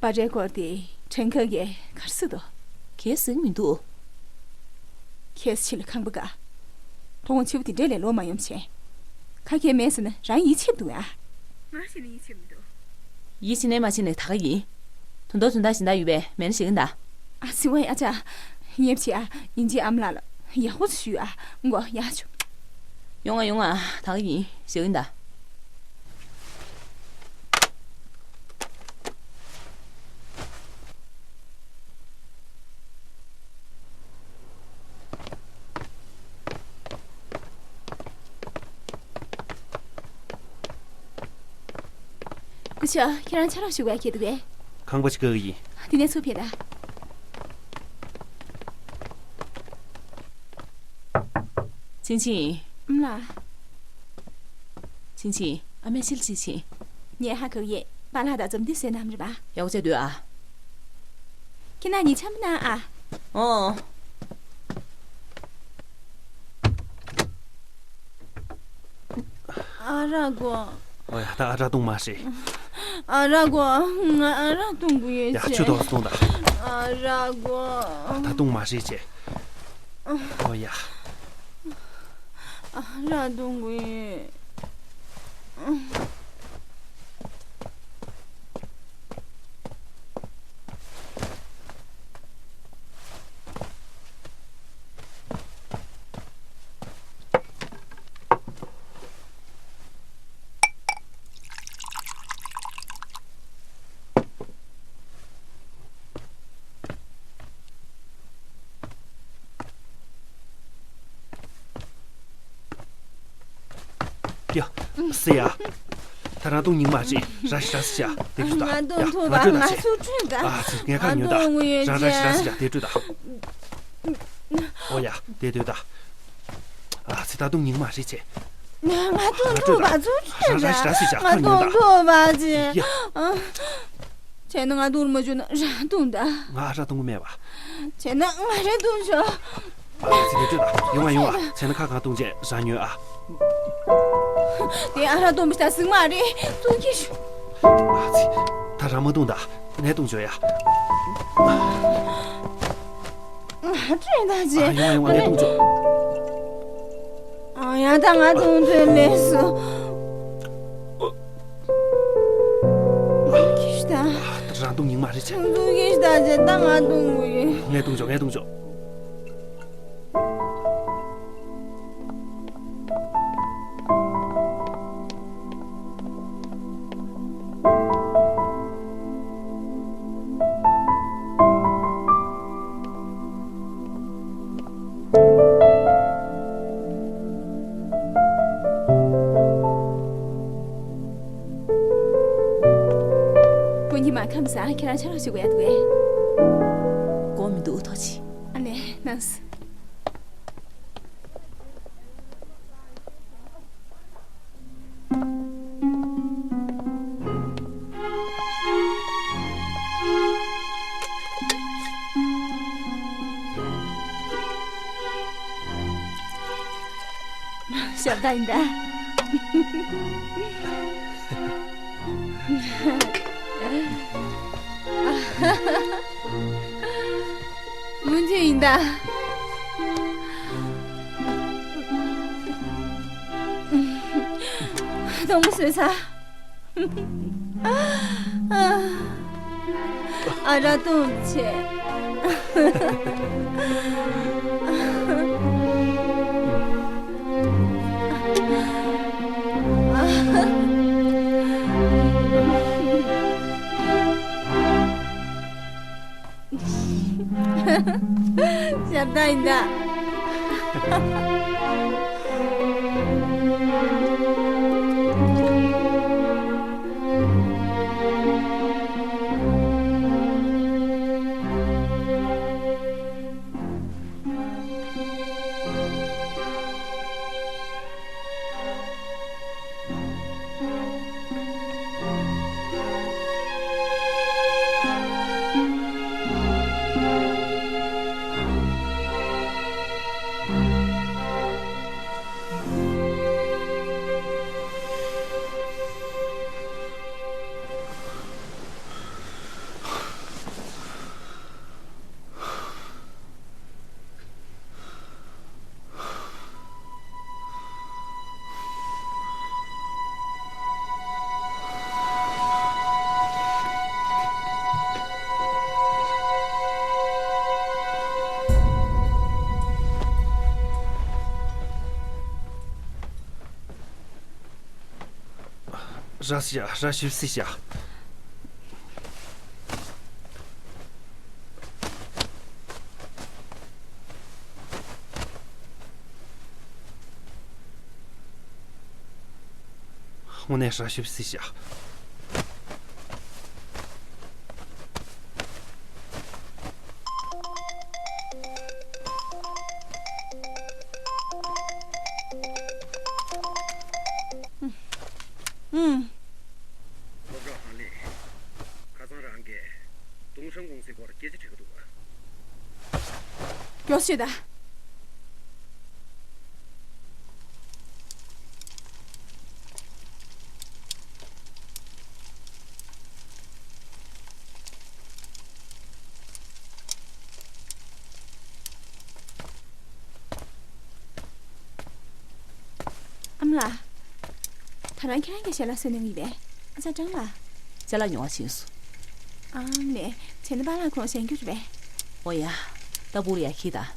པ་རའི་སྐོར་དེ་ཁྲེན་ཁ་གིས་ག་རེ་ཟེར་འདུག་གས་ཟིན་མི་འདུག་ཁས་ཕྱི་ལ་ཁང་པ་དགའ། ཁོང་ཆེ་བོ་དེ་འདྲས་ལས་ལོ་མ་ཡོང་བྱས། ཁ་ཁས་མེད་ཟེར་ན་རང་ཡིད་ཆེས་འདུག་ཨ། ང་ཤི་ནི་ཡིད་ཆེས་མི་འདུག་ཡིད་ཆེས་ནས་མ་ཆེས་ནས་ད་ག་ཡིན། དོན་དག་དོན་དག་ཞིག་ད་ཡོད་པས་མེད་ན་ཞིག་ཡིན་ད། ཨ་སི་ཝའི་ཨ་ཅག་ཡིན་ཆེས་ཨ། ཡིན་ཆེས་ཨ་མ་ལགས་ལ་ཡག་པོ་ཞུ་ཨ། མགོ་ཡག་ཆུ། ཡོང་ང་ཡོང་ང་ད་ག་ཡིན་ཞིག་ཡིན་ད། སྐུ་ཞབས་ཁྱེད་རང་ཆ་རོགས་ཞུ་བ་ཁྱེད་འདུག་གས། ཁང་པ་ཅིག་དགའ་གི་ཡིན། དེ་ནས་ཚུར་ཕེབས་ད། ཆིང་ཆིང་། ཨ་མ་ལགས། ཆིང་ཆིང་། ཨ་མས་ཕྱིར་ཅིག་ཕྱིན། ངས་ཧ་གོ་ཡས། པཱ་ལགས་དང་འཛོམས་འདུས་ཟེར་གནང་རེད་པ། ཡག་པོ་བྱས་སྡོད་ཨ། ཁྱེད་རྣམ་གཉིས་འཆམ་པོ་གནང་ཨ། ཨོ། ཨ་རག་དགོས། ཨོ་ཡ། ད་ཨ་རག་འཐུང་མ་ཤེས། ཨ་རག་དགོས། ང་ཨ་རག་འཐུང་དགོས་ཡོད། ཡ། ཆུ་ཏོག་ཙམ་འཐུང་ད། ཨ་རག་དགོས། ད་འཐུང་མ་ཤེས་བྱས། ཨོ་ཡ། ཨ་རག་འཐུང་དགོས་ཡོད། ཡ། སེ་ཡ། ད་རང་འཐུང་སྙིང་མ་རེད། ར་ཤི་ར་ཤི་བྱ། དེ་བྱུས་ད། ང་འཐུང་ཡ། ཐུབ་པ་ང་སྤྲོད་ད་ང་བྱེད། ཚུར་ཁྲོས་ད། ཨ་ཙི། ངས་ཁ་ཉོན་ད། ང་འཐུང་ཡོད་རང་ར་ཤི་ར་ཤི་བྱ། དེ་སྤྲོད་ད། ཨོ་ཡ། དེ་སྤྲོད་ད། ཨ་ཙི། ད་འཐུང་སྙིང་མ་རེད་བྱས། ང་འཐུང་ཐུབ་པ་ཚུར་ཁྲོས་ད། ང་འཐུང་ཐུབ་པ་ཅི། ཡ། བྱས་ན་ང་འཐུང་མ་བཅུག་ན་རང་འཐུང་ད། ང་ཨ་རག་འཐུང་གི་མེད་པ། བྱས་ན་ང་རེ་འཐུང་ཆོག་ཨ་ཙི། དེ་སྤྲོད་ད། ཡོང་ང་ཡོང་ང་། བྱས་ན་ཁ་གང་འཐུང་བྱས་རང་ཉོན་ཨ། དེ་ཨ་རག་འཐུང་བའི་ད་ཟིག་མ་རེད། ཐུགས་རྗེ་ཆེ། ཨ་ཙི། ད་རང་མ་འཐུང་ད། ངས་འཐུང་ཆོག་ཡ། ང་སྤྲོད་ད་ཅི། ཨ། ཡོང་ང་ཡོང་ང་། ངས་འཐུང་ཆོག་ཨ་ཡ། ད་ང་འཐུང་ཆོག་ལས་སོ། ཁྱི་ཤི་ད། ད་རང་འཐུང་སྙིང་མ་རེད་བྱས། ཁྱི་ཤི་ད་ཅི། ད་ང་འཐུང་དགོས་ཡིན། ངས་འཐུང་ཆོག་ངས་འཐུང་ཆོག་སྐུ་ཉི་མ་ཁམས་བཟང་། ཁྱེད་རང་ཆ་རོགས་ཞུ་དགོས་ཡ་འདུག་གས། དགོས་མི་འདུག་ཐུགས་རྗེ་ཆེ། ཨ་ལས། གནང་སོང་། ཞབས་ཏ་ཡིན་ད། མུན་ཆེན་ཡིན་ད། སྡོང་པོ་བཟོས་ཚར། ཨ་རག་འཐུང་བྱས། ཞབས་ཏ་ཡིན་ད། ར་སི་ཡ། ར་ཞིབ་སི་ཤ། དངོས་གནས་ར་ཞིབ་སི་ཤ། ཨུམ། སློབ་གྲོགས་ཧང་ལི། ཁ་སང་རང་གིས་ཏུང་ཧྲན་ཀུང་སིའི་སྐོར་སྐད་ཆ་དྲིས་ཀྱི་འདུག་ག་མགྱོགས་ཤོད་ད། ཨ་མ་ལགས། ད་རང་ཁྱེད་རང་གི་ཞལ་ལག་བཟོས་གནང་གི་ཡིན་པས། ཨ་ཅག་ཀྲང་ལགས། ཅ་ལག་ཉོ་བ་ཕྱིན་སོང་། ཨང་ལས། བྱས་ན་པཱ་ལགས་ཁོང་ཞལ་རྒྱུ་རེད་པས། ཨོ་ཡ། ད་སྦུག་ལ་ཡར་འཁྱེར་དང་།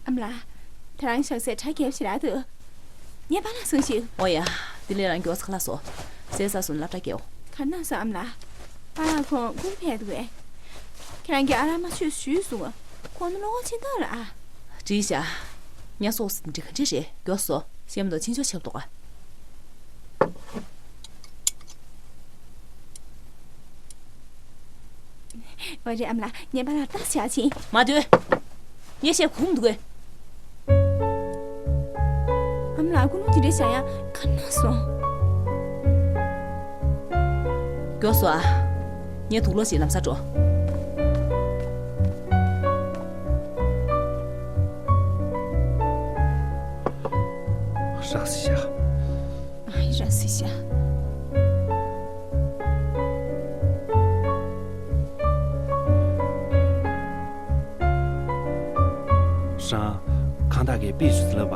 ཨ་མ་ལགས། ད་རང་ཞག་ཚད་གྲ་རྒྱས་ཞེ་དྲག་འདུག་ངས་པཱ་ལགས་གསུངས་ཤིག་ཨོ་ཡ། དེ་ལས་རང་མགྱོགས་ཚ་ལ་སོ། ཟས་ཟ་སོང་སློབ་གྲྭ་སྐྱེལ། ག་རེ་གནང་སོང་ཨ་མ་ལགས། པཱ་ལགས་ཁོང་སྒུག་ཕེབས་འདུག་གས། ཁྱེད་རང་གིས་ཨ་རག་མ་མཆོད་ཞུས་སོང་། ཁོང་ནི་བློ་ཁོག་ཆེ་མདོག་ལ་ཨ། འགྲིག་བཞག་ངས་སོགས་འདི་ག་འདྲ་རེད་མགྱོགས་སོ། ཤེས་མ་གཏོགས་ཕྱིན་ཆོག་ཆབ་མདོག་ཨ། ཨོ་རེད་ཨ་མ་ལགས། ངས་པཱ་ལགས་ལྟ་བྱ་ཕྱིན། མ་སྡོད། ངས་བཤད་གོ་མི་འདུག་གས། ཨ་མ་ལགས་ཀུན་སློང་དེ་འདྲ་བྱ་ཡ་ག་ན་སོང་། མགྱོགས་སོ་ཨ། ངས་དུག་ལོག་ཅིག་ལམ་སང་འགྲོ། ར་སི་ཤ། ཨ་ཡི་ར་སི་ཤ། རང་། གང་དག་གིས་པི་ཞུ་ཟི་ལབ་པ།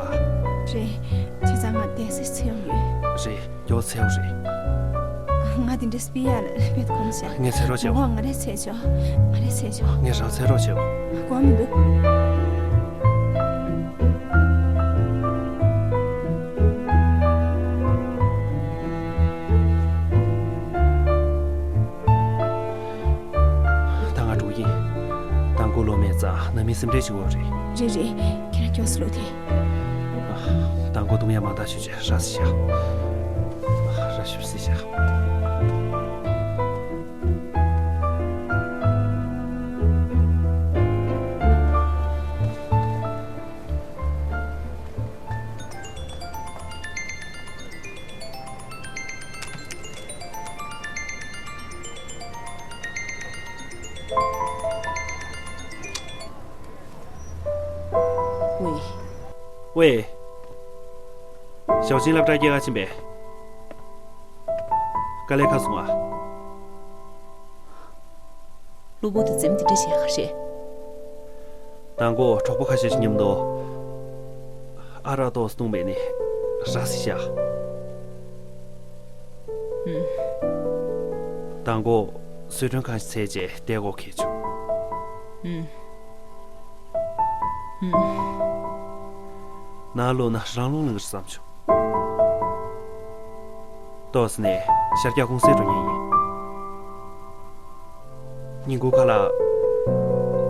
རེད། བྱས་ཙང་ང་གདན་སའི་ཚེ་ཡོང་ཡོད། རེད། མགྱོགས་ཚེ་ཡོང་རེད། ང་དེ་འདྲ་སྤི་ཡ་ལ་དཔེ་གོམས་ཤག་ངས་ཚེ་རོགས་བྱེད། ང་རེ་ཚེ་ཆོག་ང་རེ་ཚེ་ཆོག་ངས་རང་ཚེ་རོགས་བྱེད། གོ་མི་འདུག་ད་ང་འགྲོ་གི་ཡིན། དང་པོ་ལོ་མེད་ཙང་ནང་མི་སེམས་ཁྲལ་བྱེད་འོ་རེད། རེད་རེད། ཁྱེད་རང་མགྱོགས་སུ་ལོག་དེ། དང་པོ་བཏུང་ཡ་མ་ད་ཞུ་ཆེ་ར་སི་ཤ། ར་ཞུ་སི་ཤ། ཝེ། ཝེ། ཞའོ་ཆིན་སློབ་གྲྭ་སྐྱེལ་ག་ཕྱིན་པས། དཀའ་ལས་ཁག་སོང་ཨ། གློ་བུར་དུ་འཛེམ་འདི་འདྲ་བྱས་ག་རེད། དང་པོ་གྲོགས་པོ་ཁ་ཤས་ཤིག་མཉམ་དུ་ཨ་རག་ཏོག་ཙམ་བཏུང་བས་ནི་ར་སི་ཤ། ཨུམ། དང་པོ་བཟོ་སྐྲུན་ཁང་ཞིག་བཙལ་རྗེས་བསྡད་དགོས་ཁེལ་བྱུང་། ཨུམ། ཨུམ། ནང་ལོགས་ན་རང་ལོང་ལངས་བསམ་བྱུང་། ཏོག་ཙམ་ནས་ཤར་རྒྱག་ཀུང་སིར་འགྲོ་མཁན་ཡིན། ཉིན་གུང་ཁ་ལག་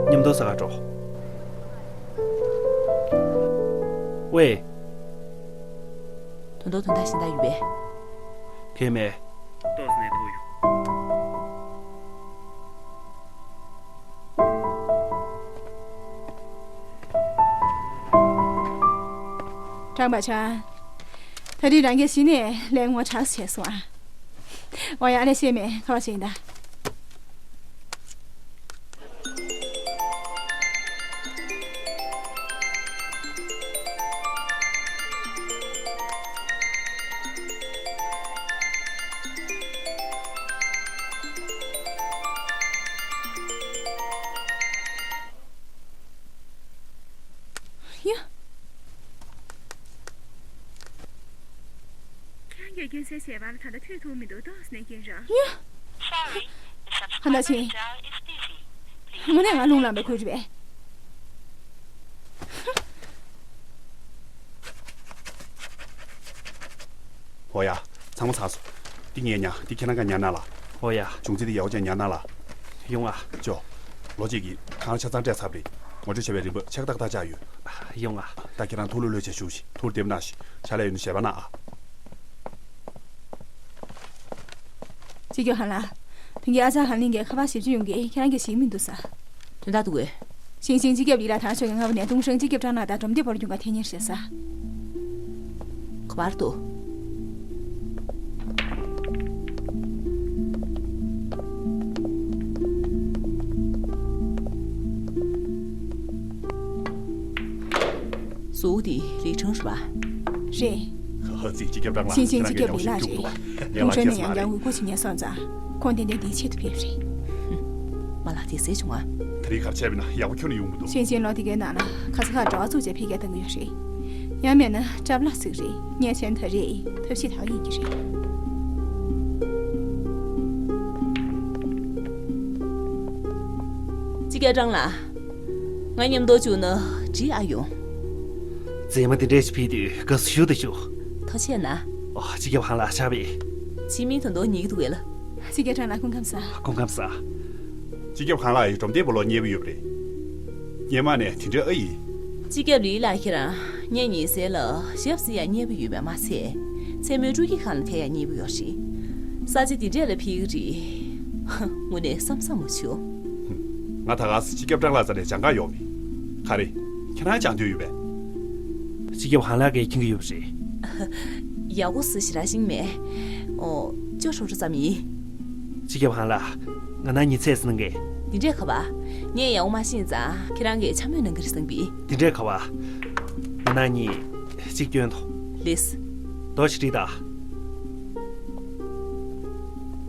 མཉམ་དུ་ཟ་ག་འགྲོ། ཝེ། དོན་དག་དོན་དག་གཞན་དག་ཡོད་པས། གལ་མེད། ཏོག་ཙམ་ནས་ཐུག་ཡོང་། ཀྲང་པ་ཆང་། ད་རེས་རང་གིས་གཞི་ནས་ལས་ངོ་དྲག་བྱས་སོང་ཨ། ཨོ་ཡ་ཨ་ལས་ཤེས་མེད་ཁ་བ་བྱས་ཡིན་ད། ཡ། ཁྱེད་རང་གིས་སྐྱོན་གསལ་བྱས་པ་ལ་ད་ལྟ་ཐོས་ཐུབ་མི་འདུག་ཏོག་ཙམ་ནས་སྐྱོན་རོགས། ཡ། Sorry, the subscriber you dialed is busy. དངོས་གནས་ང་རླུང་ལངས་པའི་ཁུལ་རེད་པས། ཨོ་ཡ། ཚང་མ་ཚར་སོང་། འདི་ངས་ཉར། འདི་ཁྱེད་རང་ག་ཉར་ན་ལ། ཨོ་ཡ། བྱུང་ཚེ་འདི་ཡག་པོ་བྱས་ཉར་ན་ལ། ཡོང་ཨ། ཅོ། ལོ་གཅིག་གི་ཁང་ཆ་ཚང་སྤྲད་ཚར་བ་རེད། ངོ་སྤྲོད་བྱས་པའི་རིན་པ་ཆེ་ཏག་ཏག་ཆགས་ཡོད། ཡོང་ཨ། ད་ཁྱེད་རང་ཐུགས་ལྷོད་ལྷོད་བྱས་བཞུགས་ཤིག་ཐུགས་བདེ་པོ་གནང་ཞིག་ཕྱག་ལས་ཡོད་ན་ཞལ་པར་གནང་ཨ། སྤྱི་ཁྱབ་ཧན་ལགས། དེང་གི་ཨ་ཅག་ཧན་ལིང་གིས་ཁ་པར་ཞིབ་ཅིག་ཡོང་གི་ཁྱེད་རང་གིས་ཞིག་མི་འདུག་ས། དོན་དག་འདུག་གས། ཤིང་ཤིང་སྤྱི་ཁྱབ་ལི་ལ་ཐང་ཤོད་ཀྱི་སྔ་པོ་ནས་ཏུང་ཧྲེང་སྤྱི་ཁྱབ་ཀྲང་ལགས་དང་གྲོམ་སྡེ་བར་གྱོང་ག་ཐེ་ཉེར་བྱེད་ས། ཁ་པར་དུ། གཟུགས་དེ་ལི་ཁྲང་རེད་པ། རེད། ཧ་ཧ་ཙི་སྤྱི་ཁྱབ་ཀྲང་ལགས། ཤིང་ཤིང་ཁྱེད་རང་སྤྱི་ཁྱབ་ལི་ལགས་རེད། ཁྱུག་འདུག་པ། ཏུང་ཧྲེང་ནས་ཡང་བསྐྱར་འུད་སྒྲོག་བྱེད་ཉན་སོང་ཙང་། ཁོང་ཏན་ཏན་འདིའི་ཆེད་དུ་ཕེབས་རེད། མ་ལགས་དེ་ཟེར་བྱུང་ང་། དེ་རིང་ག་རེ་བྱས་པ་ཡིན་ན་ཡག་པོ་ཁྱོན་ནས་ཡོང་མི་འདུག་ཤིང་ཤིང་ལོ་དེ་གའི་ནང་ལ་ཁ་ས་ཁ་འགྲོ་བ་བཙུགས་བྱས་ཕ་གིར་བཏང་གི་ཡོད་རེད། ཡང་མིན་ན་སྐྲ་བླ་ཟིག་རེད། ཉེས་ཆེན་ད་རེད། ཐབས་ཤེས་ད་ག་ཡིན་གྱི་རེད། སྤྱི་ཁྱབ་ཀྲང་ལགས། ང་མཉམ་དུ་བཅུག་ན་འགྲིག་ཨ་ཡོང་། མཛེས་མ་འདི་འདྲས་ཤིག་ཕུལ་དུས་དགའ་བསུ་ཞུ་དང་ཞུ། ཐུགས་རྗེ་གནང་། ཨོ། སྤྱི་ཁྱབ་ཧན་ལགས་ཕྱག་དཔེ། ཕྱི་མིག་དོན་དུ་ཉིད་ཀྱི་འདུག་གས་ལགས། སྤྱི་ཁྱབ་ཀྲང་ལགས་སྐུ་ཁམས་བཟང་། སྐུ་ཁམས་བཟང་། སྤྱི་ཁྱབ་ཧན་ལགས་ཡིས་གྲོམ་སྡེ་བུ་ལོ་མཉེས་པོ་ཡོད་པ་རེད། སྔོན་མ་ནས་དེ་འདྲ་ཨེ་ཡིན། སྤྱི་ཁྱབ་ལི་ལགས་ཁྱེད་རང་ངའི་ཉེ་སྲས་ལ་ཞབས་ཟིན་ཡང་མཉེས་པོ་ཡོད་པས་མ་ཚད། མཚན་མོའི་སྤྲོ་སྐྱིད་ཁང་ལ་ཕེབས་ཡང་མཉེས་པོ་ཡོད་རེད། ས་ཆ་འདི་འདྲས་ལ་ཕེབས་ཀྱི་རེད། དངོས་གནས་བསམ་བསམ་མ་བྱུང་། ང་ད་ག་སེ་སྤྱི་ཁྱབ་ཀྲང་ལགས་རྩ་ནས་སྦྱང་ག་ཡོང་མེད། ག་རེ། ཁྱེད་རང་སྦྱང་འདོད་ཡོད་པས། སྤྱི་ཁྱབ་ཧན་ལགས་ཀྱིས་མཁྱེན་གྱི་ཡོད་པ་རེད། ཡག་པོ་སེ་ཞེ་དྲག་ཤེས་མེད། ཨོ། ཅོ་ཧྲོ་ཧྲོ་ཙམ་ཡིན། སྤྱི་ཁྱབ་ཧན་ལགས། ང་ན་ཉི་ཚེ་སེ་གནང་གས། འདི་འདྲས་ཁ་བ། ངས་ཡག་པོ་མ་ཤེས་ཙང་ཁྱེད་རང་གིས་འཕྱ་སྨོད་གནང་གི་རེད་བསམ་གི། འདི་འདྲས་ཁ་བ། ང་ན་ཉི། གཅིག་སྐྱོན་དོ། ལེས། རྡོ་ཞིག་བྲིས་དང་།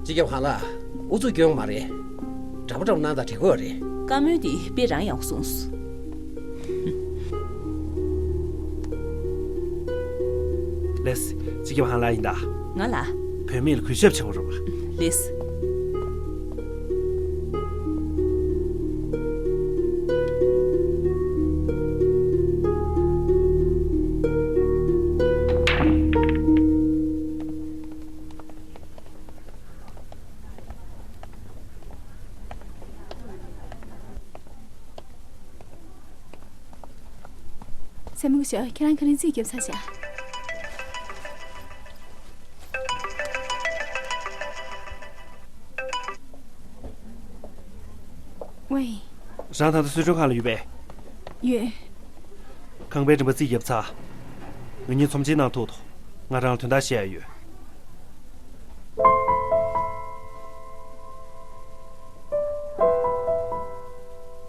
སྤྱི་ཁྱབ་ཧན་ལགས། ཨུ་ཚུགས་སྐྱོན་མ་རེད། འདྲ་པོ་འདྲ་པོ་གནང་དང་འགྲིག་གི་རེད། བཀའ་མོལ་འདི་དཔེ་རང་ཡག་སོང་སོང་། ལེས། སྤྱི་ཁྱབ་ཧན་ལགས་ཡིན་ད། ང་ལ། བུད་མེད་ལ་གུས་ཞབས་ཆེ་བོ་རོགས། ལེས། སེམས་མ་དགོས་ཤོག་ཁྱེད་རང་ཁ་ལན་རྩིས་རྒྱབ་ཚར་བཞག་ཝེ། རང་ད་ལྟ་གསོལ་མགྲོན་ཁང་ལ་ཡོད་པས། ཡོད། ཁང་པའི་རིན་པ་རྩིས་རྒྱབ་ཚར། ང་གཉིས་ཚོམས་ཆེན་གནང་ཐུབ་ཐུབ། ང་རང་ལ་དོན་དག་བཤད་ཡ་ཡོད།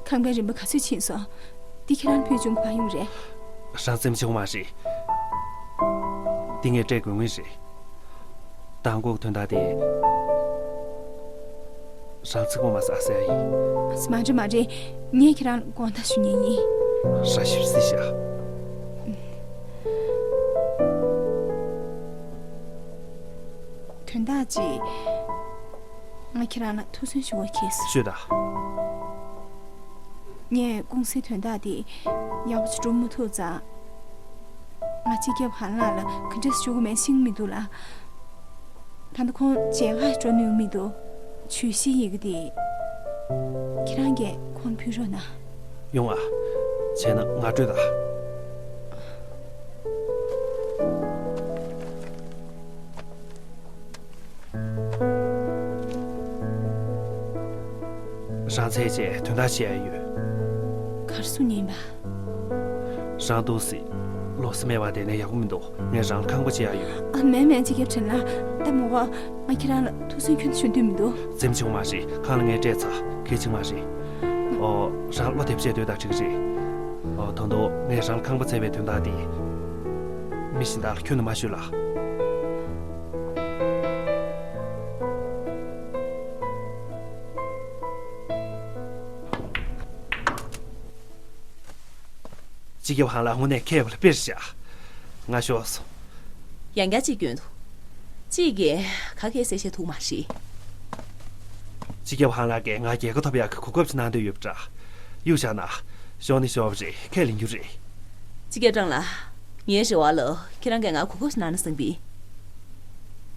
ཁང་པའི་རིན་པ་ག་ཚོད་ཕྱིན་སོང་། འདི་ཁྱེད་རང་ཕུལ་བྱུང་གི་ཕ་ཡུལ་རེད། རང་རྩེད་མོ་བྱེད་དགོས་མ་རེད། འདི་ངས་སྤྲད་དགོས་ངེས་རེད། མདང་དགོང་དོན་དག་དེ། རང་ཚིག་པ་མ་ཟ་ཟེར་ཡིན། མ་འདྲི་མ་འདྲི། ངས་ཁྱེད་རང་ལ་དགོངས་དག་ཞུ་ཉན་ཡིན། ར་ཞིབ་སི་ཤ། དོན་དག་ཅིག་ང་ཁྱེད་རང་ལ་ཐུགས་སུན་ཞུ་བ་གལ་སྲིད། ཤོད་ད། ངས་ཀུང་སིའི་དོན་དག་དེ་ཡག་པོ་ཅིག་སྒྲུབ་མ་ཐུབ་ཙང་། ང་སྤྱི་ཁྱབ་ཧན་ལགས་ལ་ག་འདྲས་ཞུ་གི་མེད་ཤེས་མི་འདུག་ལ། ད་ལྟ་ཁོང་མཇལ་ཁ་འགྲོ་ནུས་མི་འདུག་བརྗོད་གཞིའི་ཡི་གེ་དེ་ཁྱེད་རང་གིས་ཁོང་ཕུལ་རོགས་གནང་། ཡོང་ཨ། བྱས་ན་ང་སྤྲོད་དང་། རང་ཚེ་ཆེད་དོན་དག་བཤད་ཡ་ཡོད། གར་སོང་ཉིན་པ། རང་འདུག་སེ། ལོ་སེ་མེད་པ་དེ་ནས་ཡག་པོ་མི་འདུག་ངས་རང་ལ་ཁང་པ་བྱེད་ཡ་ཡོད། ཨ་མེད་མེད་ཅི་ཁྱབ་དྲན་ལ་ད་མོ་བ་ང་ཁྱེད་རང་ལ་ཐུགས་སུན་ཁྱོན་ཞུ་འདོད་མི་འདུག་རྩེད་མོ་བྱེད་དགོས་མ་རེད། ཁང་ལ་ངས་སྤྲད་ཚར་གལ་ཆེ་མ་རེད། ཨོ་རང་བློ་བདེ་བྱས་སྡོད་ད་འགྲིག་གི་རེད། ཨོ་ད་དུང་ངས་རང་ལ་ཁང་པ་བྱས་པའི་དོན་དག་དེ། མི་གཞན་དག་ལ་ཁྱོན་ནས་མ་ཤོད་ལ། སྤྱི་ཁྱབ་ཧང་ལགས་དངོས་གནས་མཁས་པ་ལ་དཔེར་བཞག་ང་ཤོག་སོང་། ཡང་བསྐྱར་གཅིག་སྐྱོན་འདུག་གཅིག་གིས་ག་གེ་གསལ་བཤད་ཐུབ་མ་རེད། སྤྱི་ཁྱབ་ཧན་ལགས་ཀྱིས་ང་རྒྱལ་ཁ་ཐོབ་ཡག་གི་གོ་སྐབས་ཤིག་གནང་འདོད་ཡོད་པ་འདྲ། གཡུག་བཞག་ན། ཤོར་ནི་ཤོར་བ་རེད། ཁས་ལེན་རྒྱུ་རེད། སྤྱི་ཁྱབ་ཀྲང་ལགས། ངའི་རེ་བ་ལ་ཁྱེད་རང་གིས་ང་གོ་སྐབས་ཤིག་གནང་ན་བསམ་པའི།